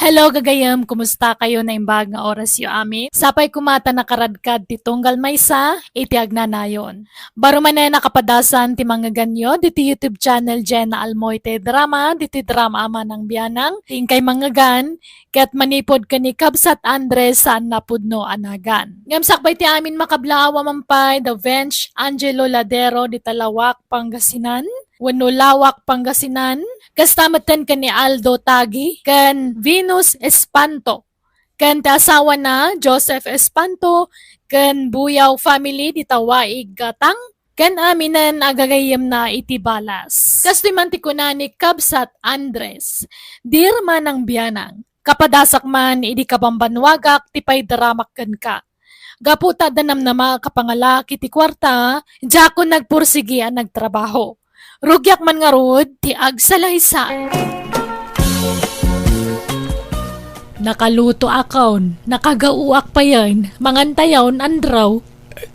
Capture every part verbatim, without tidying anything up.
Hello, gagayem. Kumusta kayo? Naimbag nga oras yo amin. Sapay koma ta nakaradkad ti tunggal maysa iti agnanayon. Baro manen a kapadasan ti mangngeganyo diti YouTube channel Jenna Almoite Drama, diti drama a Manang Bianang, ti inkay mangngegan, ket manipud ken ni Kabsat Andres saan a pudno a nagan. Ngem sakbay ti amin makablaawam pay da Vench Angelo Ladero di Talawak, Pangasinan, wenno Lawak, Pangasinan, kasta metten ken ni Aldo Tagi ken Venus Espanto, ken ti asawana, Joseph Espanto, ken Buyaw family dita Waig, Gatang, ken aminen a gagayyemna iti balas. Kastoy man ti kuna ni Kabsat Andres, Dear Manang Bianang, kapadasak man idi kabambanwagak ti paidaramak kenka. Gapu ta adda namnama a kapangalak iti kuarta, diakon nagpursigi a nagtrabaho. Rugiak man ngarud ti agsalaysay. Nakalutoakon, nakagaoak payen, mangantayon, Andrew.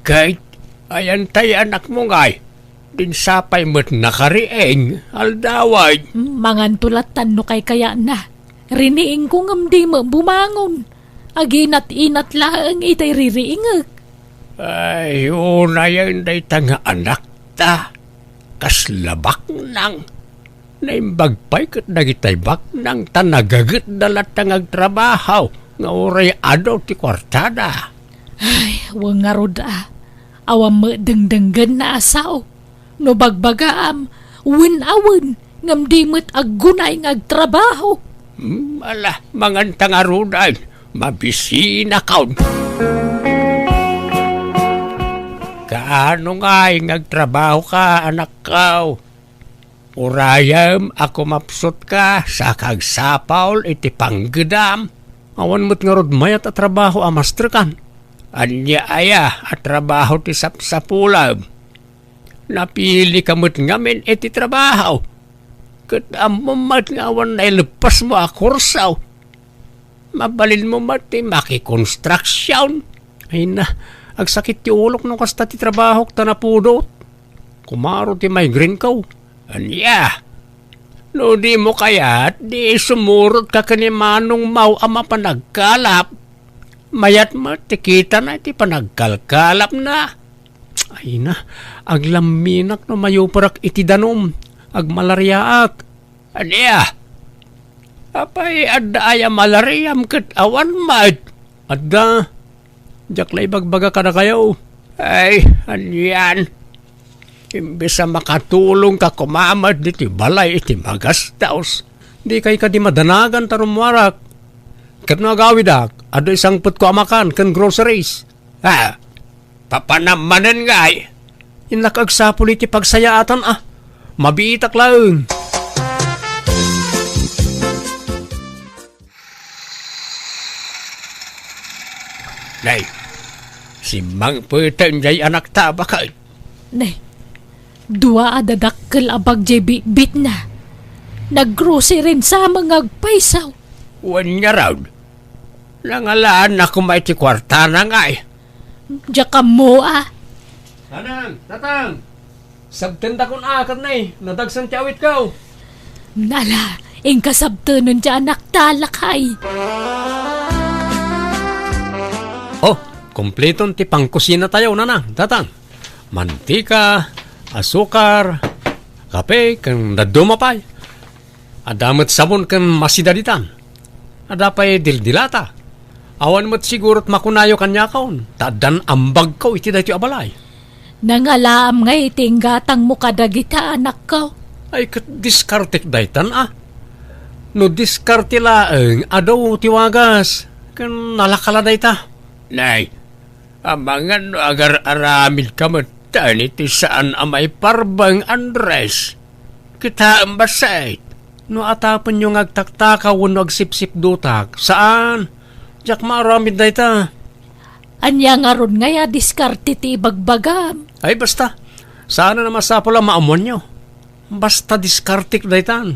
Ket, ayan tay anakmo ngay? Din sapay met nakariing, aldawan. Hmm, manganto lattan no kaykayatna. Riniingko ngem di met bumangon. Aginat-inat laeng itay ririingek. Ay, unayen dayta nga anakta. Kasla baknang. Naimbag pay ket dagitay baknang ta nagagetda latta nga agtrabaho nga uray adu ti kuartada. Ay, wen ngarud a. Awan met dengdenggenna a sao. No bagbagaam, wen a wen, ngem di met aggunay nga agtrabaho. Hmm, ala, manganta ngaruden, mabisinakon. Kaano ngay nga agtrabahoka, anakko? Urayem a kumapsutka sa kagsapul iti panggedam. Awan met ngarud mayat a trabaho a masterkan. Ania aya a trabaho ti sapsapulem? Napilika met ngamin iti trabaho. Ket ammom met nga awan naileppesmo a kurso. Mabalinmo met ti makikonstruksion. Ay na, agsakit ti ulok no kasta ti trabahok ta napudot. Kumaro ti migraine ko. Ania? No dimo kayat, di sumurotka ken ni Manong Mau a mapan agkalap. Mayat met ti kitana iti panagkalkalapna. Ay na, aglamminak no mayuperak iti danum. Agmalariaak. Ania? Apay, adda aya malariam ket awan met? Adda. Diak la ibagbaga kadakayo. Ay, anian? Imbes a makatulongka koma met ditoy balay iti magastos, dikay kadi madanagan ta rummuarak. Ket no agawidak, adda isangpetko a makan ken groceries. Ha? Papanam manen ngay? Innak agsapul iti pagsayaatan a. Mabiitak laeng. Nay, simmangpeten jay anakta a baket. Nay, dua a dadakkel a bag jay bitbitna. Naggrocery sa nga agpayso. Wen ngarud, nangalaan na koma iti kuartana ngay. Diak ammo a. Nanang, tatang, sabtendakon a ket nay, nadagsen ti awitko. Nala, inka sabtenen ti anakta, lakay. Oh, kompleton ti pangkusinatayo, nanang, tatang. Mantika, asukar, kape, ken dadduma pay. Adda met sabon ken masida ditan. Adda pay dildilata. Awan met sigurot makunayo kaniakon, ta addan ambagko iti daytoy a balay. Nangalaam ngay iti inggatangmo kadagita, anakko? Ay, ket diskartek daytan a. No diskarte laeng, adu ti wagas, ken nalaka la dayta. Nay, amangan no agar-aramidka met iti saan a maiparbeng, Andres. Kitaem bassit, no atapenyo nga agtaktakaw wenno agsipsipdutak, saan. Diak maaramid dayta. Ania ngarud ngay a diskarte ti ibagbagam? Ay, basta. Saan a masapul a maammoanyo. Basta diskartek daytan.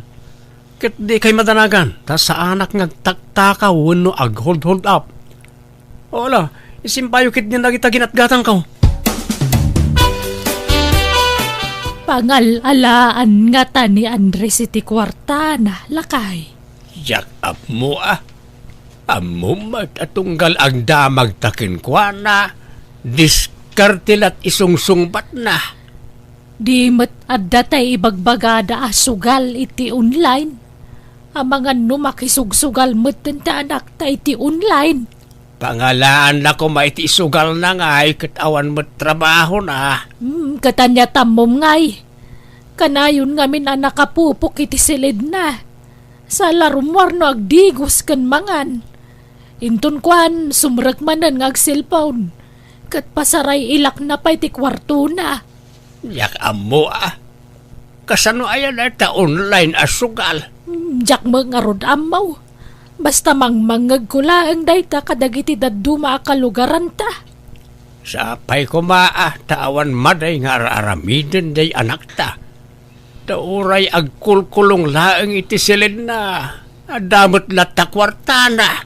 Ket dikay madanagan, ta saanak nga agtaktakaw wenno ag-hold-hold up. O ala, isimbayo ketdin dagita ginatgatangko. Pangal-alaan ngata ni Andres iti kuartana, lakay. Diak ammo a. Ammom met a tunggal agdamagta kenkuana, diskarte la ti sungsungbatna. Di met adda tay ibagbagada a sugal iti online. Amangan no makisugsugal metten ti anakta iti online. Pangalaan na koma iti isugalna ngay ket awan met trabahona. Hmm, ket ania ti ammom ngay? Kanayon ngamin a nakapupok iti siledna. Sa la rummuar no agdigos ken mangan. Inton kuan, sumrek manen nga agselpon. Ket pasaray-ilakna pay ti kuartona. Diak ammo a. Kasano aya dayta online a sugal? Hmm, diak met ngarud ammo. Basta mangmangngegko laeng dayta kadagiti dadduma a kalugaranta. Sapay koma a ta awan maday nga ar-aramiden diay anakta. Ta uray agkulkulong laeng iti silenna, adda met latta kuartana.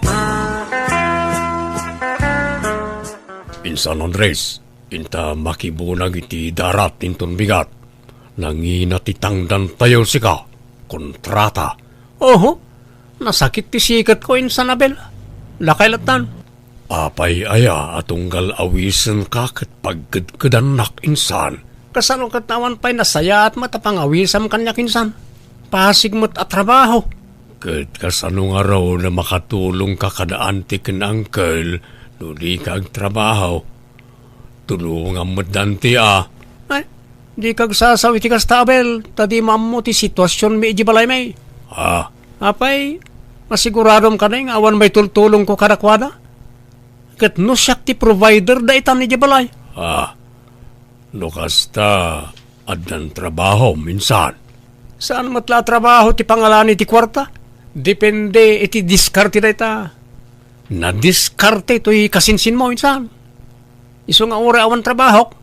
Insan Andres, inta makibunag iti darat inton bigat. Nangina ti tangdantayo sika, kontrata. Oho, nasakit ti siketko, Insan Abel. Lakay lattan. Apay aya a tunggal awisenka ket pagkedkedannak, Insan? Kasano ket awan pay nasayaat met a pangawisam kaniak, Insan? Pasig met a trabaho. Ket kasano ngarud a makatulongka kada anti ken uncle no dika agtrabaho? Tulongam met danti a. Ay, dika agsasaw iti kasta, Abel, ta dimo ammo ti situasionmi idiay balaymi. Ah, apay, masiguradom kadi nga awan maitultulongko kadakuada? Ket no siak ti provider daytan idiay balay? Ah, no kasta, addan trabahom, Insan. Saan met la a trabaho ti pangalaan iti kuarta? Depende iti diskarte dayta. Nadiskarte toy kasinsinmo, Insan. Isu nga uray awan trabahok,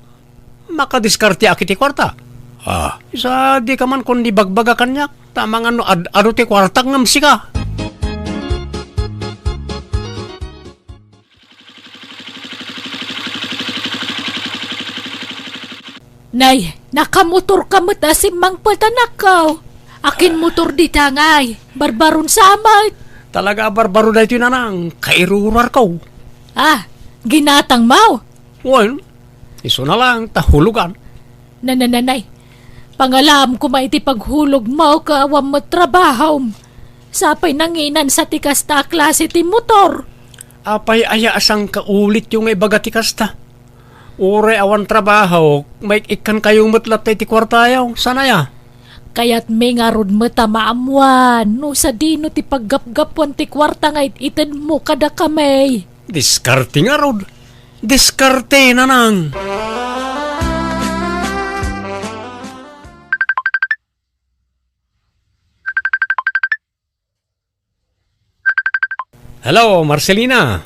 makadiskarteak iti kuarta. Ah, isu a dika man kundi ibagbaga kaniak, ta amangan no ad-adu ti kuartak ngem sika. Nay, nakamotorka met a simmangpet, anakko. Akin motor dita ngay? Barbaron sa met. Talaga a barbaro daytoy, nanang, kairuruarko. Ah, ginatangmo? Wen, isuna lang, ta hulogan. Nanananay, pangalaam koma iti paghulogmo ket awan met trabahom. Sapay nanginan sa ti kasta a klase ti motor. Apay aya a sangkaulit yo nga ibaga ti kasta? Uray awan trabaho, maik-ikkan kayo met latta iti kuartayo. Saan aya? Kayatmi ngarud met a maammuan no sadino ti paggapgapuan ti kuarta nga it-itedmo kadakami. Diskarte ngarud. Diskarte, nanang. Hello, Marcelina.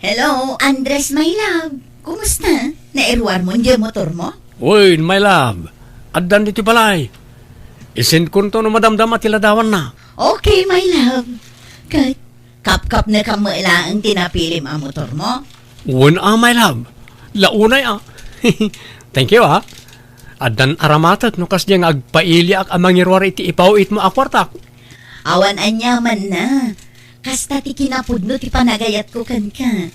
Hello, Andres, my love. Kumusta? Nairuar mo diay motor mo? Uy, my love. Addan ditoy balay. Isendkonto no madamdama ti ladawanna. Okay, my love. Ket, kapkapnekam met laeng ti napilim a motor mo? Wen a, my love. La unay a. Thank you, ah. Addan aramatek no kasdiay nga agpailiak a mangiruar iti ipaw-itmo a kuartak. Awan aniamanna. Kasta ti kinapudno ti panagayatko kenka.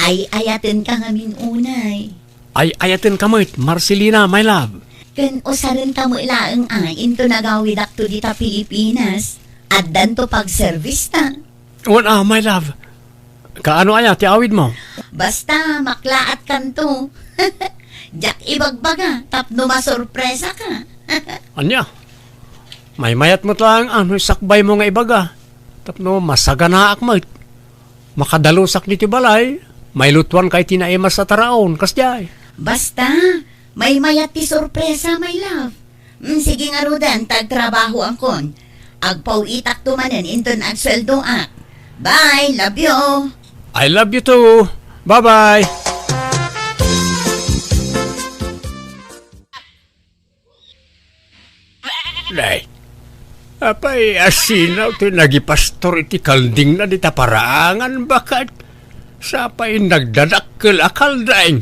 Ay-ayatenka ngamin unay. Ay-ayatenka met, Marcelina, my love. Ken usarenta met laeng a into nagawidakto dita Pilipinas. Addanto pagservista. Wen a, my love. Kaano aya ti awidmo? Basta, maklaatkanto. Diak ibagbaga, tapno masorpresaka. Ania? Maymayat met laeng a no isakbaymo nga ibaga. Tapno masaganaak met. Makadalusak ditoy balay, mailutuanka iti naimas a taraon, kasdiay. Basta, maymayat ti sorpresa, my love. Mm, sige ngaruden, ta agtrabahoankon. Agpaw-itakto manen inton agsueldoak. Bye, love you. I love you too. Bye-bye. Nay, apay, asino ti nagipastor iti kaldingna dita paraangan, baket? Sapay nagdadakkel a kalding.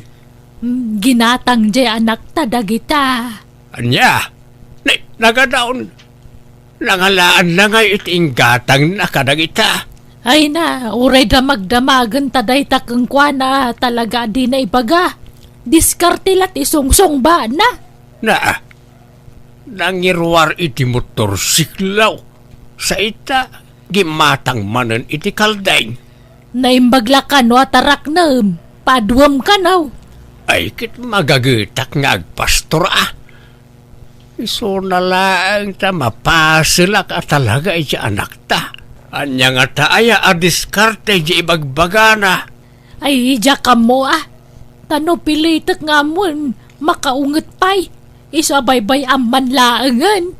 Mm, ginatang diay anakta dagita. Ania? Ni, nagadaon. Nangalaanna ngay iti inggatangna kadagita. Ay na, uray damagdamagen ta dayta kenkuana talaga a dina ibaga. Diskarte la ti sungsungbaanna. Naa, nangiruar iti motorsiklo. Sa ita, gimatang manen iti kalding. Naimbag la kano a taraknem, paduem kano. Ay, ket magagetak nga agpastor a. Isuna laeng ta mapaselak a talaga iti anakta. Ania ngata aya a diskarte iti ibagbagana? Ay, diak ammo a. Ta no pilitek nga ammoen, makaunget pay. Isu a baybay-am man laengen.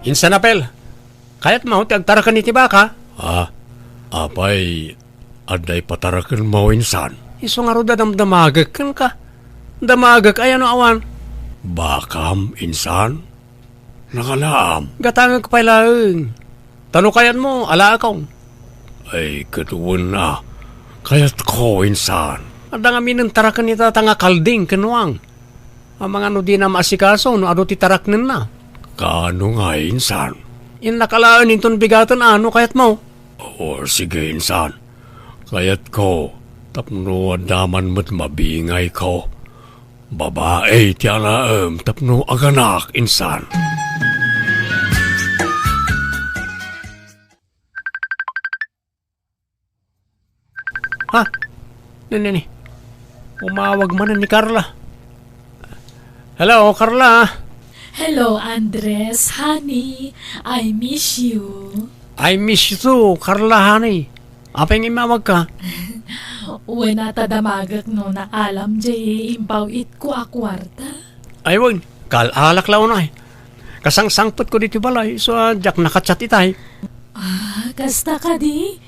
Insan, Apel, kayatmo ti agtaraken iti baka? Ah, apay, adda ipatarakenmo, insan? Isu ngarud a damdamagek kenka. Damagek aya no awan? Bakam, insan? Nakalaam. Gatangek pay laeng. Ta no kayatmo, alaekon. Ay, ket wen a. Kayatko, insan. Adda ngamin intaraken ita ta nga kalding ken uwang. Amangan no dina maasikaso no adu ti taraknenna. Kaano nga, insan? Innak alaen inton bigaten a no kayatmo. O, sige, insan. Kayatko, tapno adda man met mabingayko. Babai ti alaem tapno aganak, insan. Ha? Nini, ni. Umawag manen ni Carla. Hello, Carla. Hello, Andres. Honey, I miss you. I miss you too, Carla, honey. Apay nga immawagka? Wen a ta damagek no naalam jay impaw-itko a kuarta. Ay, wen. Kaal-alak la unay. Kasangsangpetko ditoy balay, isu a diak naka-chat itay. Ah, kasta kadi?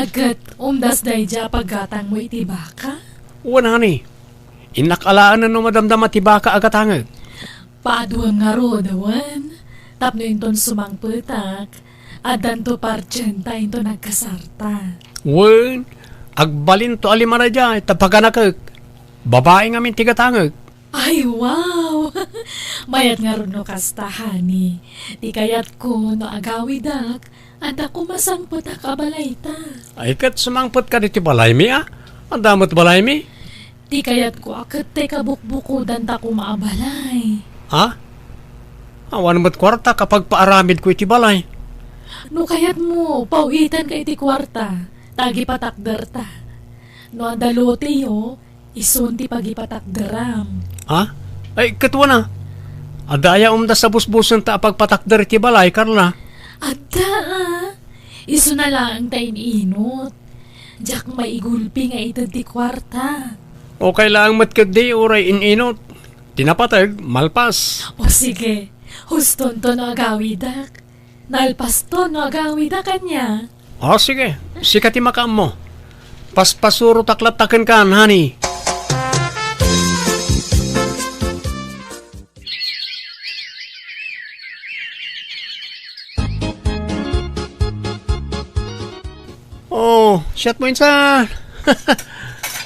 Ket umdas daydiay a paggatangmo iti baka? Wen, honey. Innak alaen no madamdama ti baka a gatangek. Paaduem ngarud, wen. Tapno inton sumangpetak, addanto partienta inton agkasarta. Wen, agbalinto a lima daydiay, ta paganakek. Babai ngamin ti gatangek. Ay, wow! Mayat ngarud no kasta, honey. Ti kayatko, no agawidak, adda koma sangpetak a balayta. Ay, ket sumangpetka ditoy balaymi, a? Adda met balaymi? Ti kayatko a ket ti kabukbukodanta koma a balay. Ha? Awan met kuarta a pagpaaramidko iti balay. No kayatmo, paw-itanka iti kuarta, ta agipatakderta. No adda loteyo, isun ti pagipatakderam. Ha? Ay, ket wen a. Adda aya umdas a busbusenta a pagpatakder iti balay, Carla? Adda, a. Isuna laeng ta in-inot. Diak maigulpi nga ited ti kuarta. Okay laeng met ketdi uray in-inot. Ti napateg, malpas. O sige, hustonto no agawidak. Nalpasto no agawidak ania. O sige, sika ti makaammo. Paspasurotak latta kenka, honey. Oh, chat mo, insan.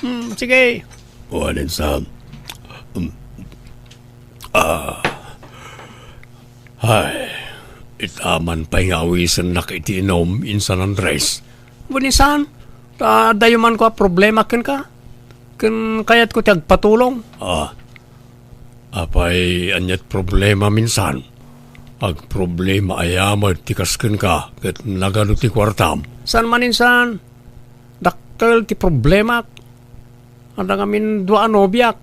Hmm, sige. Wen, insan. Hmm. Ah. Ay, ita man pay nga awisennak iti inum, insan Andres. Wen, insan, ta adda man kua problema kenka? Ken kayatko ti agpatulong? Ah, apay, aniat problemam, insan? Agproblema aya met ti kas kenka ket nagadu ti kuartam? Saan man, insan. Dakkel ti problemak. Adda ngamin dua a nobiak.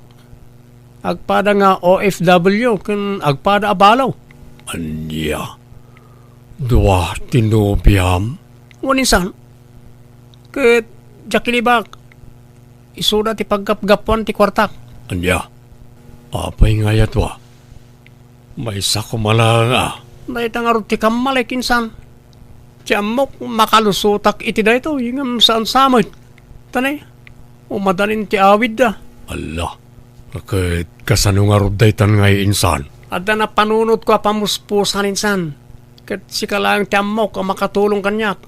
Agpada nga O F W ken agpada a balo. Ania? Dua ti nobiam? Wen, insan. Ket diak ilibak. Isuda ti paggapgapuan ti kuartak. Ania? Apay nga aya dua? Maysa koma laeng a. Dayta ngarud ti kammalik, insan. Ti ammok, makalusotak iti daytoy, ngem saan sa met. Ta ne, umadanin ti awidda. Alla, ket kasano ngarud daytan ngay, insan? Adda napanunotko a pamuspusan, insan. Ket sika laeng ti ammok a makatulong kaniak.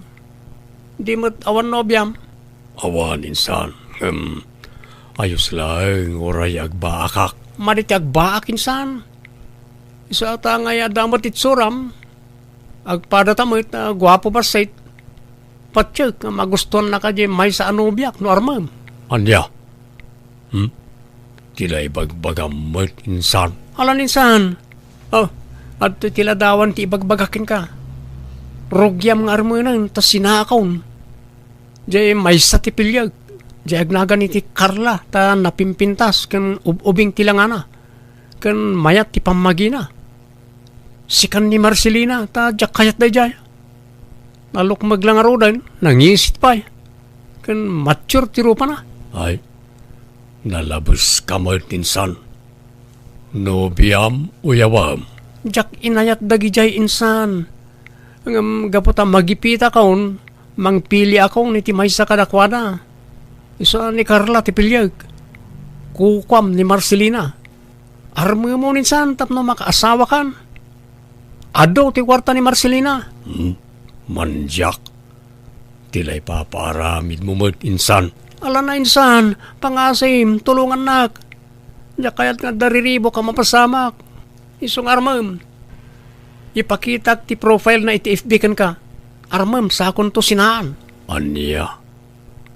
Di met awan nobiam? Awan, insan. Ngem, ayos laeng uray agbaakak. Madi ti agbaak, insan. Isu ata ngay adda met itsuram. Agpadata met a guapo bassit. Patiek nga magustuannaka diay maysa a nobiak no armem. Ania? Hmm? Ti naibagbagam met insan? Alan insan. Oh, adtoy ti ladawan ti ibagbaga kenka. Rugiam nga armenen ta sinaakon. Diay maysa ti piliek. Diay agnagan iti Carla ta napimpintas ken ub-ubing ti langana. Ken mayat ti pammagina. Sikan ni Marcelina ta diak kayat daydiay. Nalukmeg la ngaruden, nangisit pay. Ken mature ti rupana. Ay, nalabeska met insan. Nobiam, uyawem. Diak inayat dagidiay insan. Ngem gapu ta magipitakon, mangpiliakon iti maysa kadakuada. Isu a ni Carla ti piliek. Kukuam ni Marcelina. Armemon insan tapno makaasawakan. Adu ti kuarta ni Marcelina. Hmm, mandiak. Ti la ipapaaramidmo met insan. Alanna insan, pangasim, tulongannak. Diak kayat nga adda riribuk a mapasamak. Isu nga armem. Ipakitak ti profile na iti F B kenka. Armem, sakonto sinaan. Ania?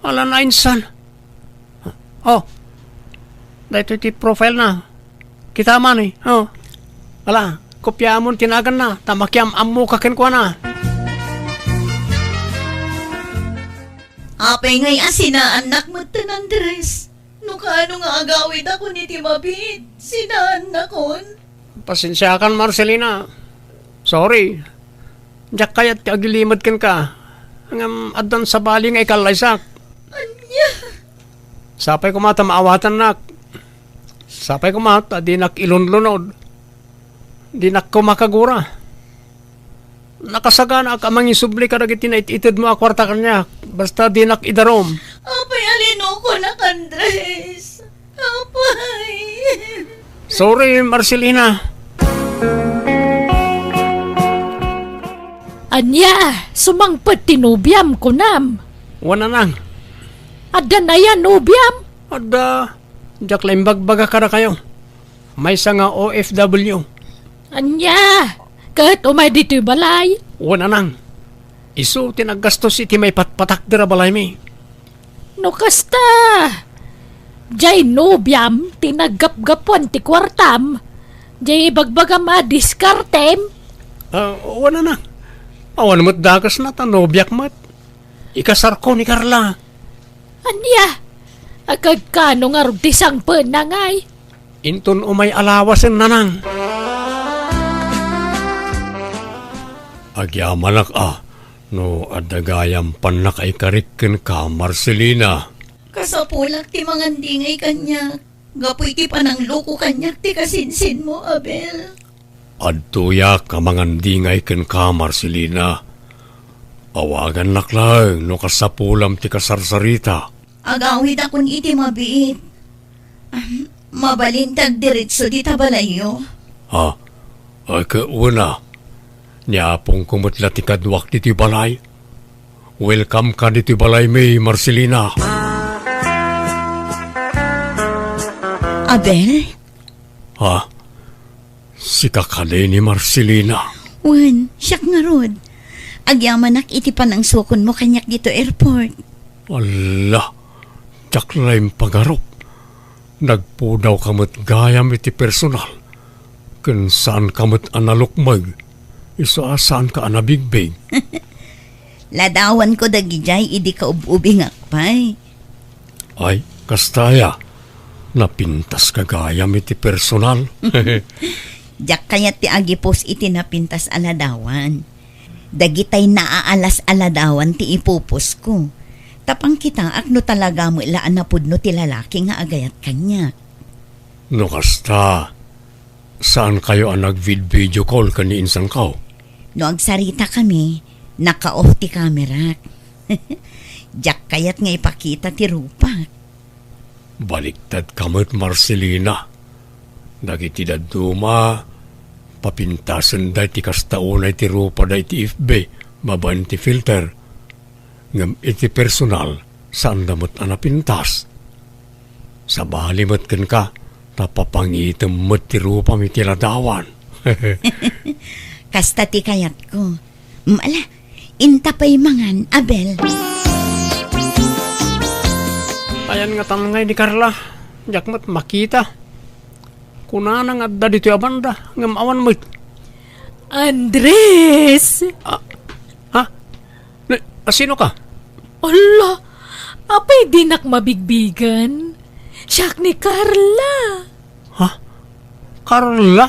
Alanna insan. Oh, daytoy ti profile na. Kita man eh. Oh. Ala, kopiamon ti naganna, ta makiam-ammoka kenkuana. Apay ngay a sinaannak metten, Andres? No kaano nga agawidakon iti mabiit, sinaannakon? Pasensiakan, Marcelina. Sorry. Diak kayat ti agilimed kenka. Ngem addan sabali nga ikallaysak. Ania? Sapay koma ta maawatannak. Sapay koma ta dinak ilunlunod. Dinak koma kagura. Nakasaganaak a mangisubli kadagiti nait-itedmo a kuarta kaniak. Basta dinak idarum. Apay a linokonak, Andres? Apay. Sorry, Marcelina. Ania, sumangpet ti nobiam, kunam? Wen, nanang. Adda aya nobiam? Adda, diak la imbagbaga kadakayo. Maysa nga O F W. Ania, ket umay ditoy balay? Wen, nanang. Isu ti naggastos iti maipatpatakder a balaymi. No kasta, diay nobiam ti naggapgapuan ti kuartam, diay ibagbagam a diskartem? Ah, wen, nanang. Awan met dakesna ta nobiak met. Ikasarko ni Carla. Ania? Agkano ngarud ti sangpetna ngay? Inton umay a lawasen, nanang. Agyamanak a, no adda gayam pannakaikarik kenka, Marcelina. Kasapulak ti mangandingay kaniak, gapu iti panangloko kaniak ti kasinsinmo, Abel. Adtoyak a mangandingay kenka, Marcelina. Awagannak laeng no kasapulam ti kasarsarita. Agawidakon iti mabiit. Ahem, mabalin ti agdiretso dita balayyo. Ha? Ay, ket wen a. Ni apongko met la ti kaduak ditoy balay. Welcome ka ditoy balaymi, Marcelina. Abel? Ha? Sika kadi ni Marcelina? Wen, siak ngarud. Agyamanak iti panangsukonmo kaniak ditoy airport. Alla, diak la impagarup. Nagpudawka met gayam iti personal. Ken saanka met a nalukmeg. Isu a saanka a nabigbig. Ladawanko dagidiay idi kaub-ubingak pay. Ay, kasta aya. Napintaska gayam iti personal. Diak kayat ti agipus iti napintas a ladawan. Dagitay naaalas a ladawan ti ipupusko. Ta pangkitaak no talaga met la a napudno ti lalaki nga agayat kaniak. No kasta, saankayo a nagvid-video call ken ni insanko? No agsaritakami, naka-off ti kamerak. Diak kayat nga ipakita ti rupak. Baliktadka met, Marcelina. Dagiti dadduma, papintasenda iti kasta unay ti rupada iti F B babaen ti filter. Ngem iti personal, saanda met a napintas. Sabali met kenka, ta papangitem met ti rupam iti ladawan. Kasta ti kayatko. Ala, inta pay mangan, Abel. Ayan nga tan ngay ni Carla, diak met makita. Kunana nga adda ditoy a banda, ngem awan met. Andres! Ah, ha? Ni, a, sino ka? Ala, apay dinak mabigbigen? Siak ni Carla. Ha? Carla?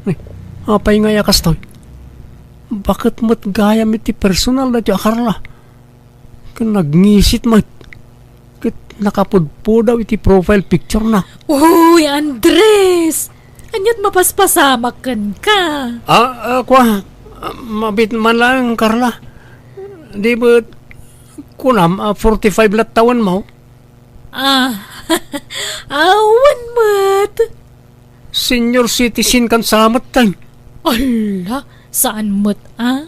Ni, apay ngay a kastoy? Baket met gayam iti personal daytoy a Carla? Ken nagngisit met. Ket nakapudpudaw iti profile picture na. Uy, Andres! Ania't mapaspasamak kenka? Ah, ah, kua, ah, mabit man lang, Carla. Di ba, kunam, ah, forty-five lat tawen mo? Ah, awan met. Senior citizen kan sa met, tay. Ala, saan met, ah?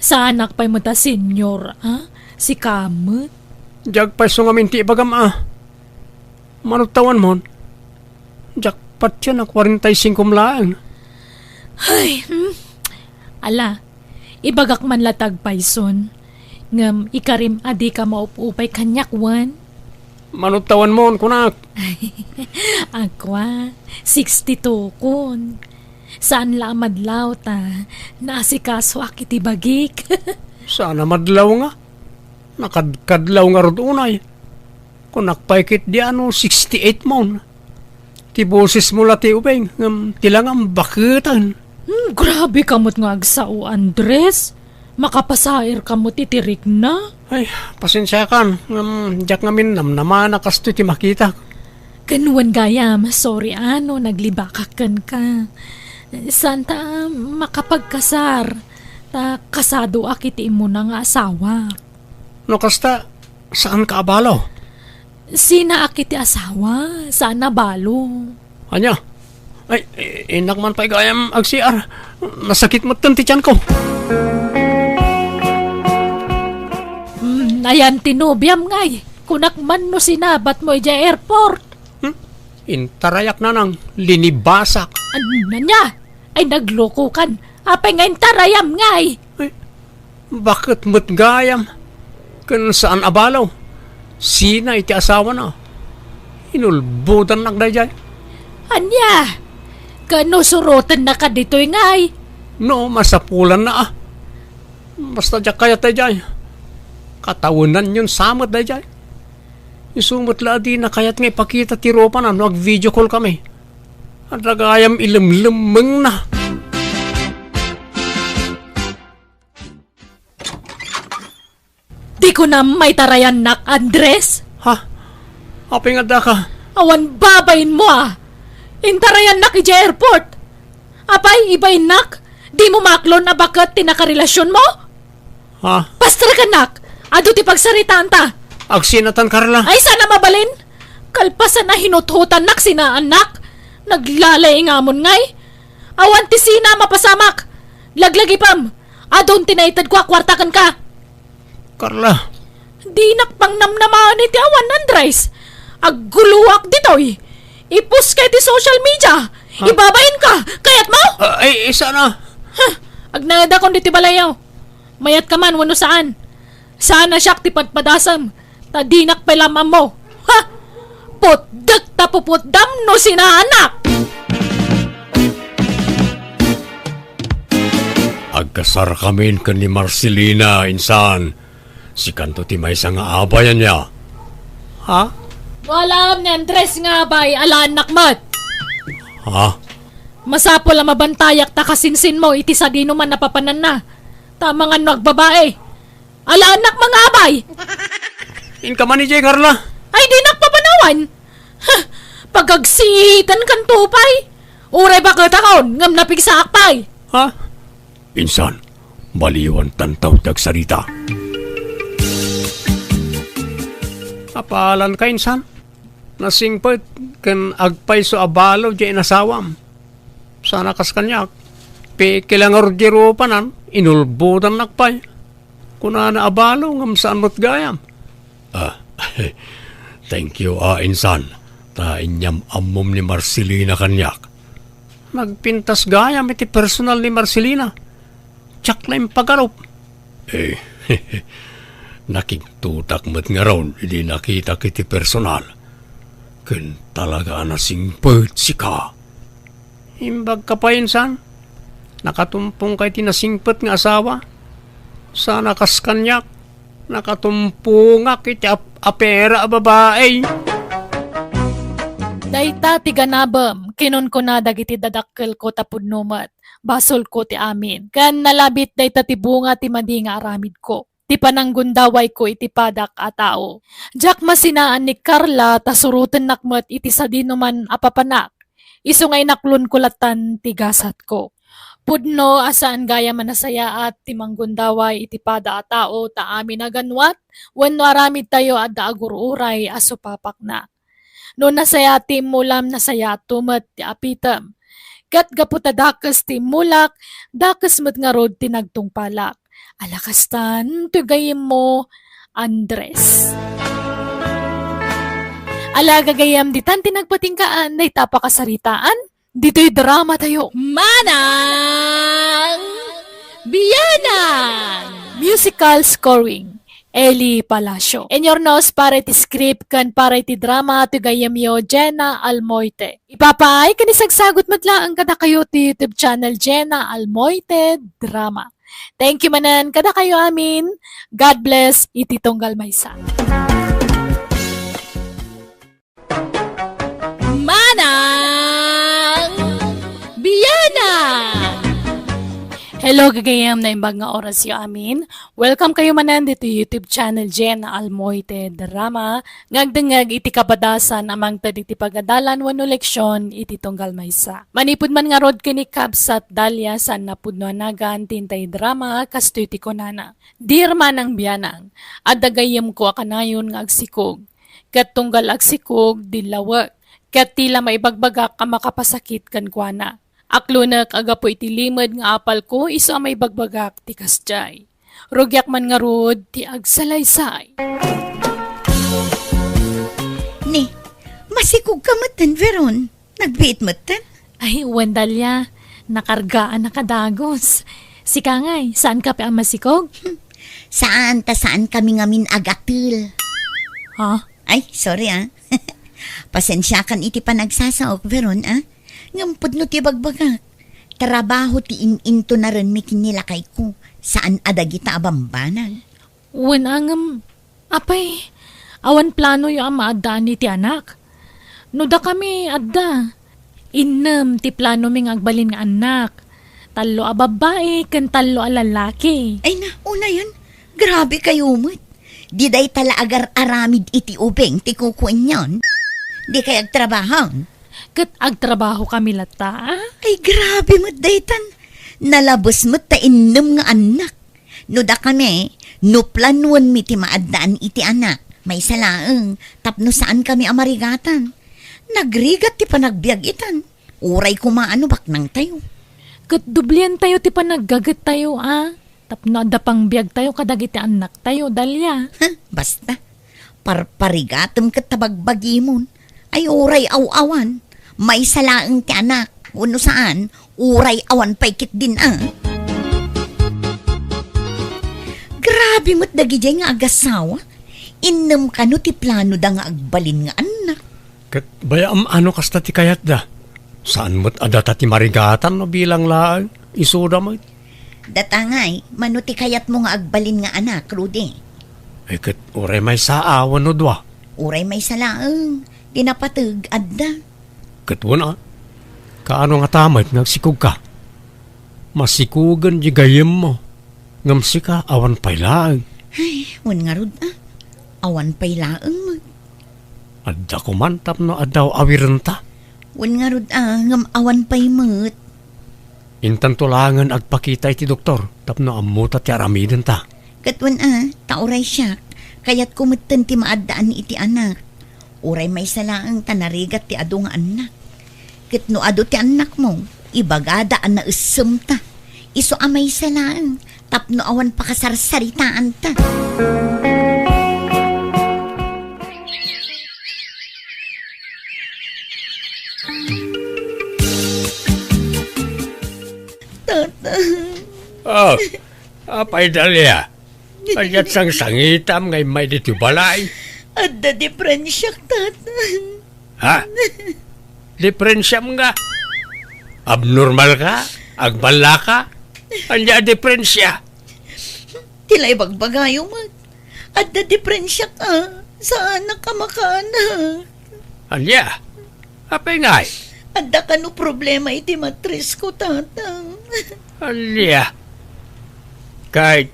Saanak pay met a senior, ah? Sika met? Diak pay so ngamin ti ibagam, ah. Manuttawan mon, diak patien a kwarenta y singko laeng. Ay, hmm. Ala, ibagak man la ti agpayson, ngem ikarim a dika maup-upay kaniak wen. Manuttawan mon, kunak. Akua, sixty-two kon. Saan la a madlaw ta naasikasoak iti bagik. Saan a madlaw nga? Nakadkadlaw ngarud unay. Kunak pay ket di ano, sixty-eight mon. Ti bosesmo la ti ubing, ngem ti langam baketen. Hmm, grabe ka met nga agsao, Andres. Makapasair ka met iti rikna. Ay, pasensiakan, ngem diak ngamin namnamana kastoy ti makitak. Ken wen gayam, sorry a no naglibakak kenka. Saan ta makapagkasar, ta kasadoak iti immuna nga asawa. No kasta, saan ka abalo? Sinaak iti asawa, saan a balo. Ania? Ay, i-, innak man pay gayam ag-C R. Nasakit metten ti tianko. Hmm, ayan ti nobiam ngay. Kunak man no sinabat mo idiay airport. Hmm? Intarayak nanang, linibasak. An-, ania? Ay, naglokokan. Apay nga intarayam ngay? Ay, baket met gayam? Ken saan a balo, sina iti asawana? Inulbodannak daydiay. Ania? Ken no surotennaka ditoy ngay? No, masapulanna a. Basta diak kayat daydiay. Katawenanyon sa met daydiay. Isu met la a dina kayat nga ipakita ti rupana no ag-video call kami. Adda gayam ilemlemmengna. Di kunam maitarayannak, Andres? Ha? Apay nga addaka? Awan babainmo a! Intarayannak idiay airport! Apay, ibainnak? Dimo maaklon a baket ti nakarelasionmo? Ha? Pastrakennak! Adu ti pagsaritaanta! Agsinatan, Carla! Ay, saan a mabalin! Kalpasan a hinuthutannak sinaannak! Naglalay ngamon ngay! Awan ti sina a mapasamak! Laglagipem! Adun ti naitedko a kuarta kenka! Carla! Dinak pangnamnamaen iti awan, Andres! Agguloak ditoy! Ipost ka iti social media! Ha? Ibabain ka! Kayatmo? Ah, ay, ay, sana! Huh! Agnaedakon ditoy balayyo! Mayat ka man wenno saan? Saan a siak ti padpadasem, ta dinak pay la maammo. Ha! Putdek ta puputdam no sinaannak! Agkasarkamin ken ni Marcelina, insan. Sikanto ti maysa nga abay, ania? Ha? No alaem ni Andres nga abay, alaennak met. Ha? Masapul a mabantayak ta kasinsinmo iti sadinoman a papananna. Ta amangan no agbabae. Alaennak mangabay! Inka man idiay, Carla! Ay, dinak papanawan! Huh! Pagagsiitankanto pay! Uray baketakon, ngem napigsaak pay! Ha? Insan, baliwantanto ti agsarita. Apalanka, insan? Nasingpet ken agpayso a balo diay inasawam. Saan a kas kaniak, pikil a ngarud diay rupanan, inulbodannak pay. Kunana a balo ngem saan met gayam. Ah, thank you, ah, insan, ta inyam-ammom ni Marcelina kaniak. Nagpintas gayam iti personal ni Marcelina. Diak la impagarup. Eh, nakigtotak met ngarud idi nakitak iti personal. Ken talaga a nasingpet sika. Imbagka pay, insan, nakatumpongka iti nasingpet nga asawa. Saan a kas kaniak, nakatumpongak iti ap-, apera a babai. Dayta ti ganabem, kinunkuna dagiti dadakkelko ta pudno met. Basolko ti amin. Ken nalabit dayta ti bunga ti madi nga aramidko, ti pananggundawayko iti padak a tao. Diak masinaan ni Carla ta surotennak met iti sadinoman a papanak. Isu nga inaklonko lattan ti gasatko. Pudno a saan gayam a nasayaat ti manggundaway iti pada a tao ta amin a ganwat wenno aramidtayo adda agur-uray a supapakna. No nasayaat ti immulam, nasayaatto met ti apitem. Ket gapu ta dakes ti immulak, dakes met ngarud ti nagtungpalak. Ala kastan, toy gayyemmo, Andres. Ala gagayyem, ditan ti nagpatinggaan dayta a pakasaritaan ditoy dramatayo. Manang Bianang! Musical scoring, Eli Palacio. Inyurnos para iti script ken para iti drama ti gayyemyo, Jenna Almoite. Ipapaay ken isagsagut met laeng kadakayo ti YouTube channel, Jenna Almoite Drama. Thank you manen kadakayo amin. God bless iti tunggal maysa. Manang Bianang! Hello, gagayyem, naimbag nga orasyo amin. Welcome kayo manen ditoy YouTube channel, Jenna Almoite Drama, nga agdengngeg iti kabadasan a mangted iti pagadalan wenno leksion iti tunggal maysa. Manipud man ngarud ken ni Kabsat Dalia, saan a pudno a nagan ti intay drama, kastoy ti kunana. Dear Manang Bianang, adda gayyemko a kanayon nga agsikog. Ket tunggal agsikog, dillawek. Ket ti la maibagbagak a makapasakit kenkuana. Aklonek a gapu iti limed nga apalko isu a maibagbagak ti kasdiay. Rugiak man ngarud ti agsalaysay. Ni, masikog ka metten, Veron. Nagbiit metten? Ay, wen, Dalia, nakargaan a kadagos. Sika ngay, saan ka pay a masikog? Saan ta saan kami ngamin agatel. Ha? Ay, sorry, ah. Pasensiakan iti panagsasaok, Veron, ah. Ngem pudno ti bagbagak. Trabaho ti in-intunarenmi ken ni lakayko, saan a dagita a bambanag. Wen, a ngem, apay, awan planoyo a maaddaan iti anak? No dakami, adda. Innem ti planomi nga agbalin nga annak. Tallo a babbai ken tallo a lalaki. Ay na, unayen, grabe kayo met. Di dayta la agar-aramid iti ubing ti kukuenyon. Di kay agtrabaho. Ket agtrabaho kami latta, a? Ay, grabe met daytan. Nalabes met ta innem nga annak. No dakami, no planoenmi ti maaddaan iti anak, maysa laeng, tapno saan kami a marigatan. Nagrigat ti panagbiag itan. Uray koma a no baknangtayo. Ket doblientayo ti panaggagettayo, a? Tapno adda pangbiagtayo kadagiti annaktayo, Dalia. Huh, basta. Parparigatem ket ta bagbagimon. Ay uray aw-awan. Maysa laeng ti anak. Wenno saan, uray awan pay ketdin a. Grabe met dagidiay nga agasawa. Innem kano ti planoda nga agbalin nga annak. Ket bayam a no kasta ti kayatda. Saan met a data ti marigatan no bilang laeng, isuda met. Data ngay, mano ti kayatmo nga agbalin nga anak, Rudy? Eh, ket uray maysa a wenno dua. Uray maysa laeng, ti napateg, adda. Ket wen a, kaano ngata met nga agsikogka? Masikogen di gayyemmo, ngem sika awan pay laeng. Ay, wen ngarud a, awan pay laeng met. Adda koman tapno adda awirenta. Wen ngarud a, ngem awan pay met. Intanto laengen agpakita iti doktor tapno ammota ti aramidenta. Ket wen a, ta uray siak, kayatko metten ti maaddaan iti anak. Uray maysa laeng ta narigat ti adu nga annak. Ket no adu ti annakmo, ibagada a naessemta. Isu a maysa laeng, tapno awan pakasarsaritaanta. Tata. Oh, apay, Dalia? Ania't sangsangitam nga immay ditoy balay? Adda diferensiak, Tatang. Ha? Diferensiam nga? Abnormal ka? Agballa ka? Ania a diferensia? Ti la ibagbagayo met. Adda diferensiak a saanak a makaanak. Ania? Apay ngay? Adda kano problema iti matrisko, Tatang. Ania? Kay,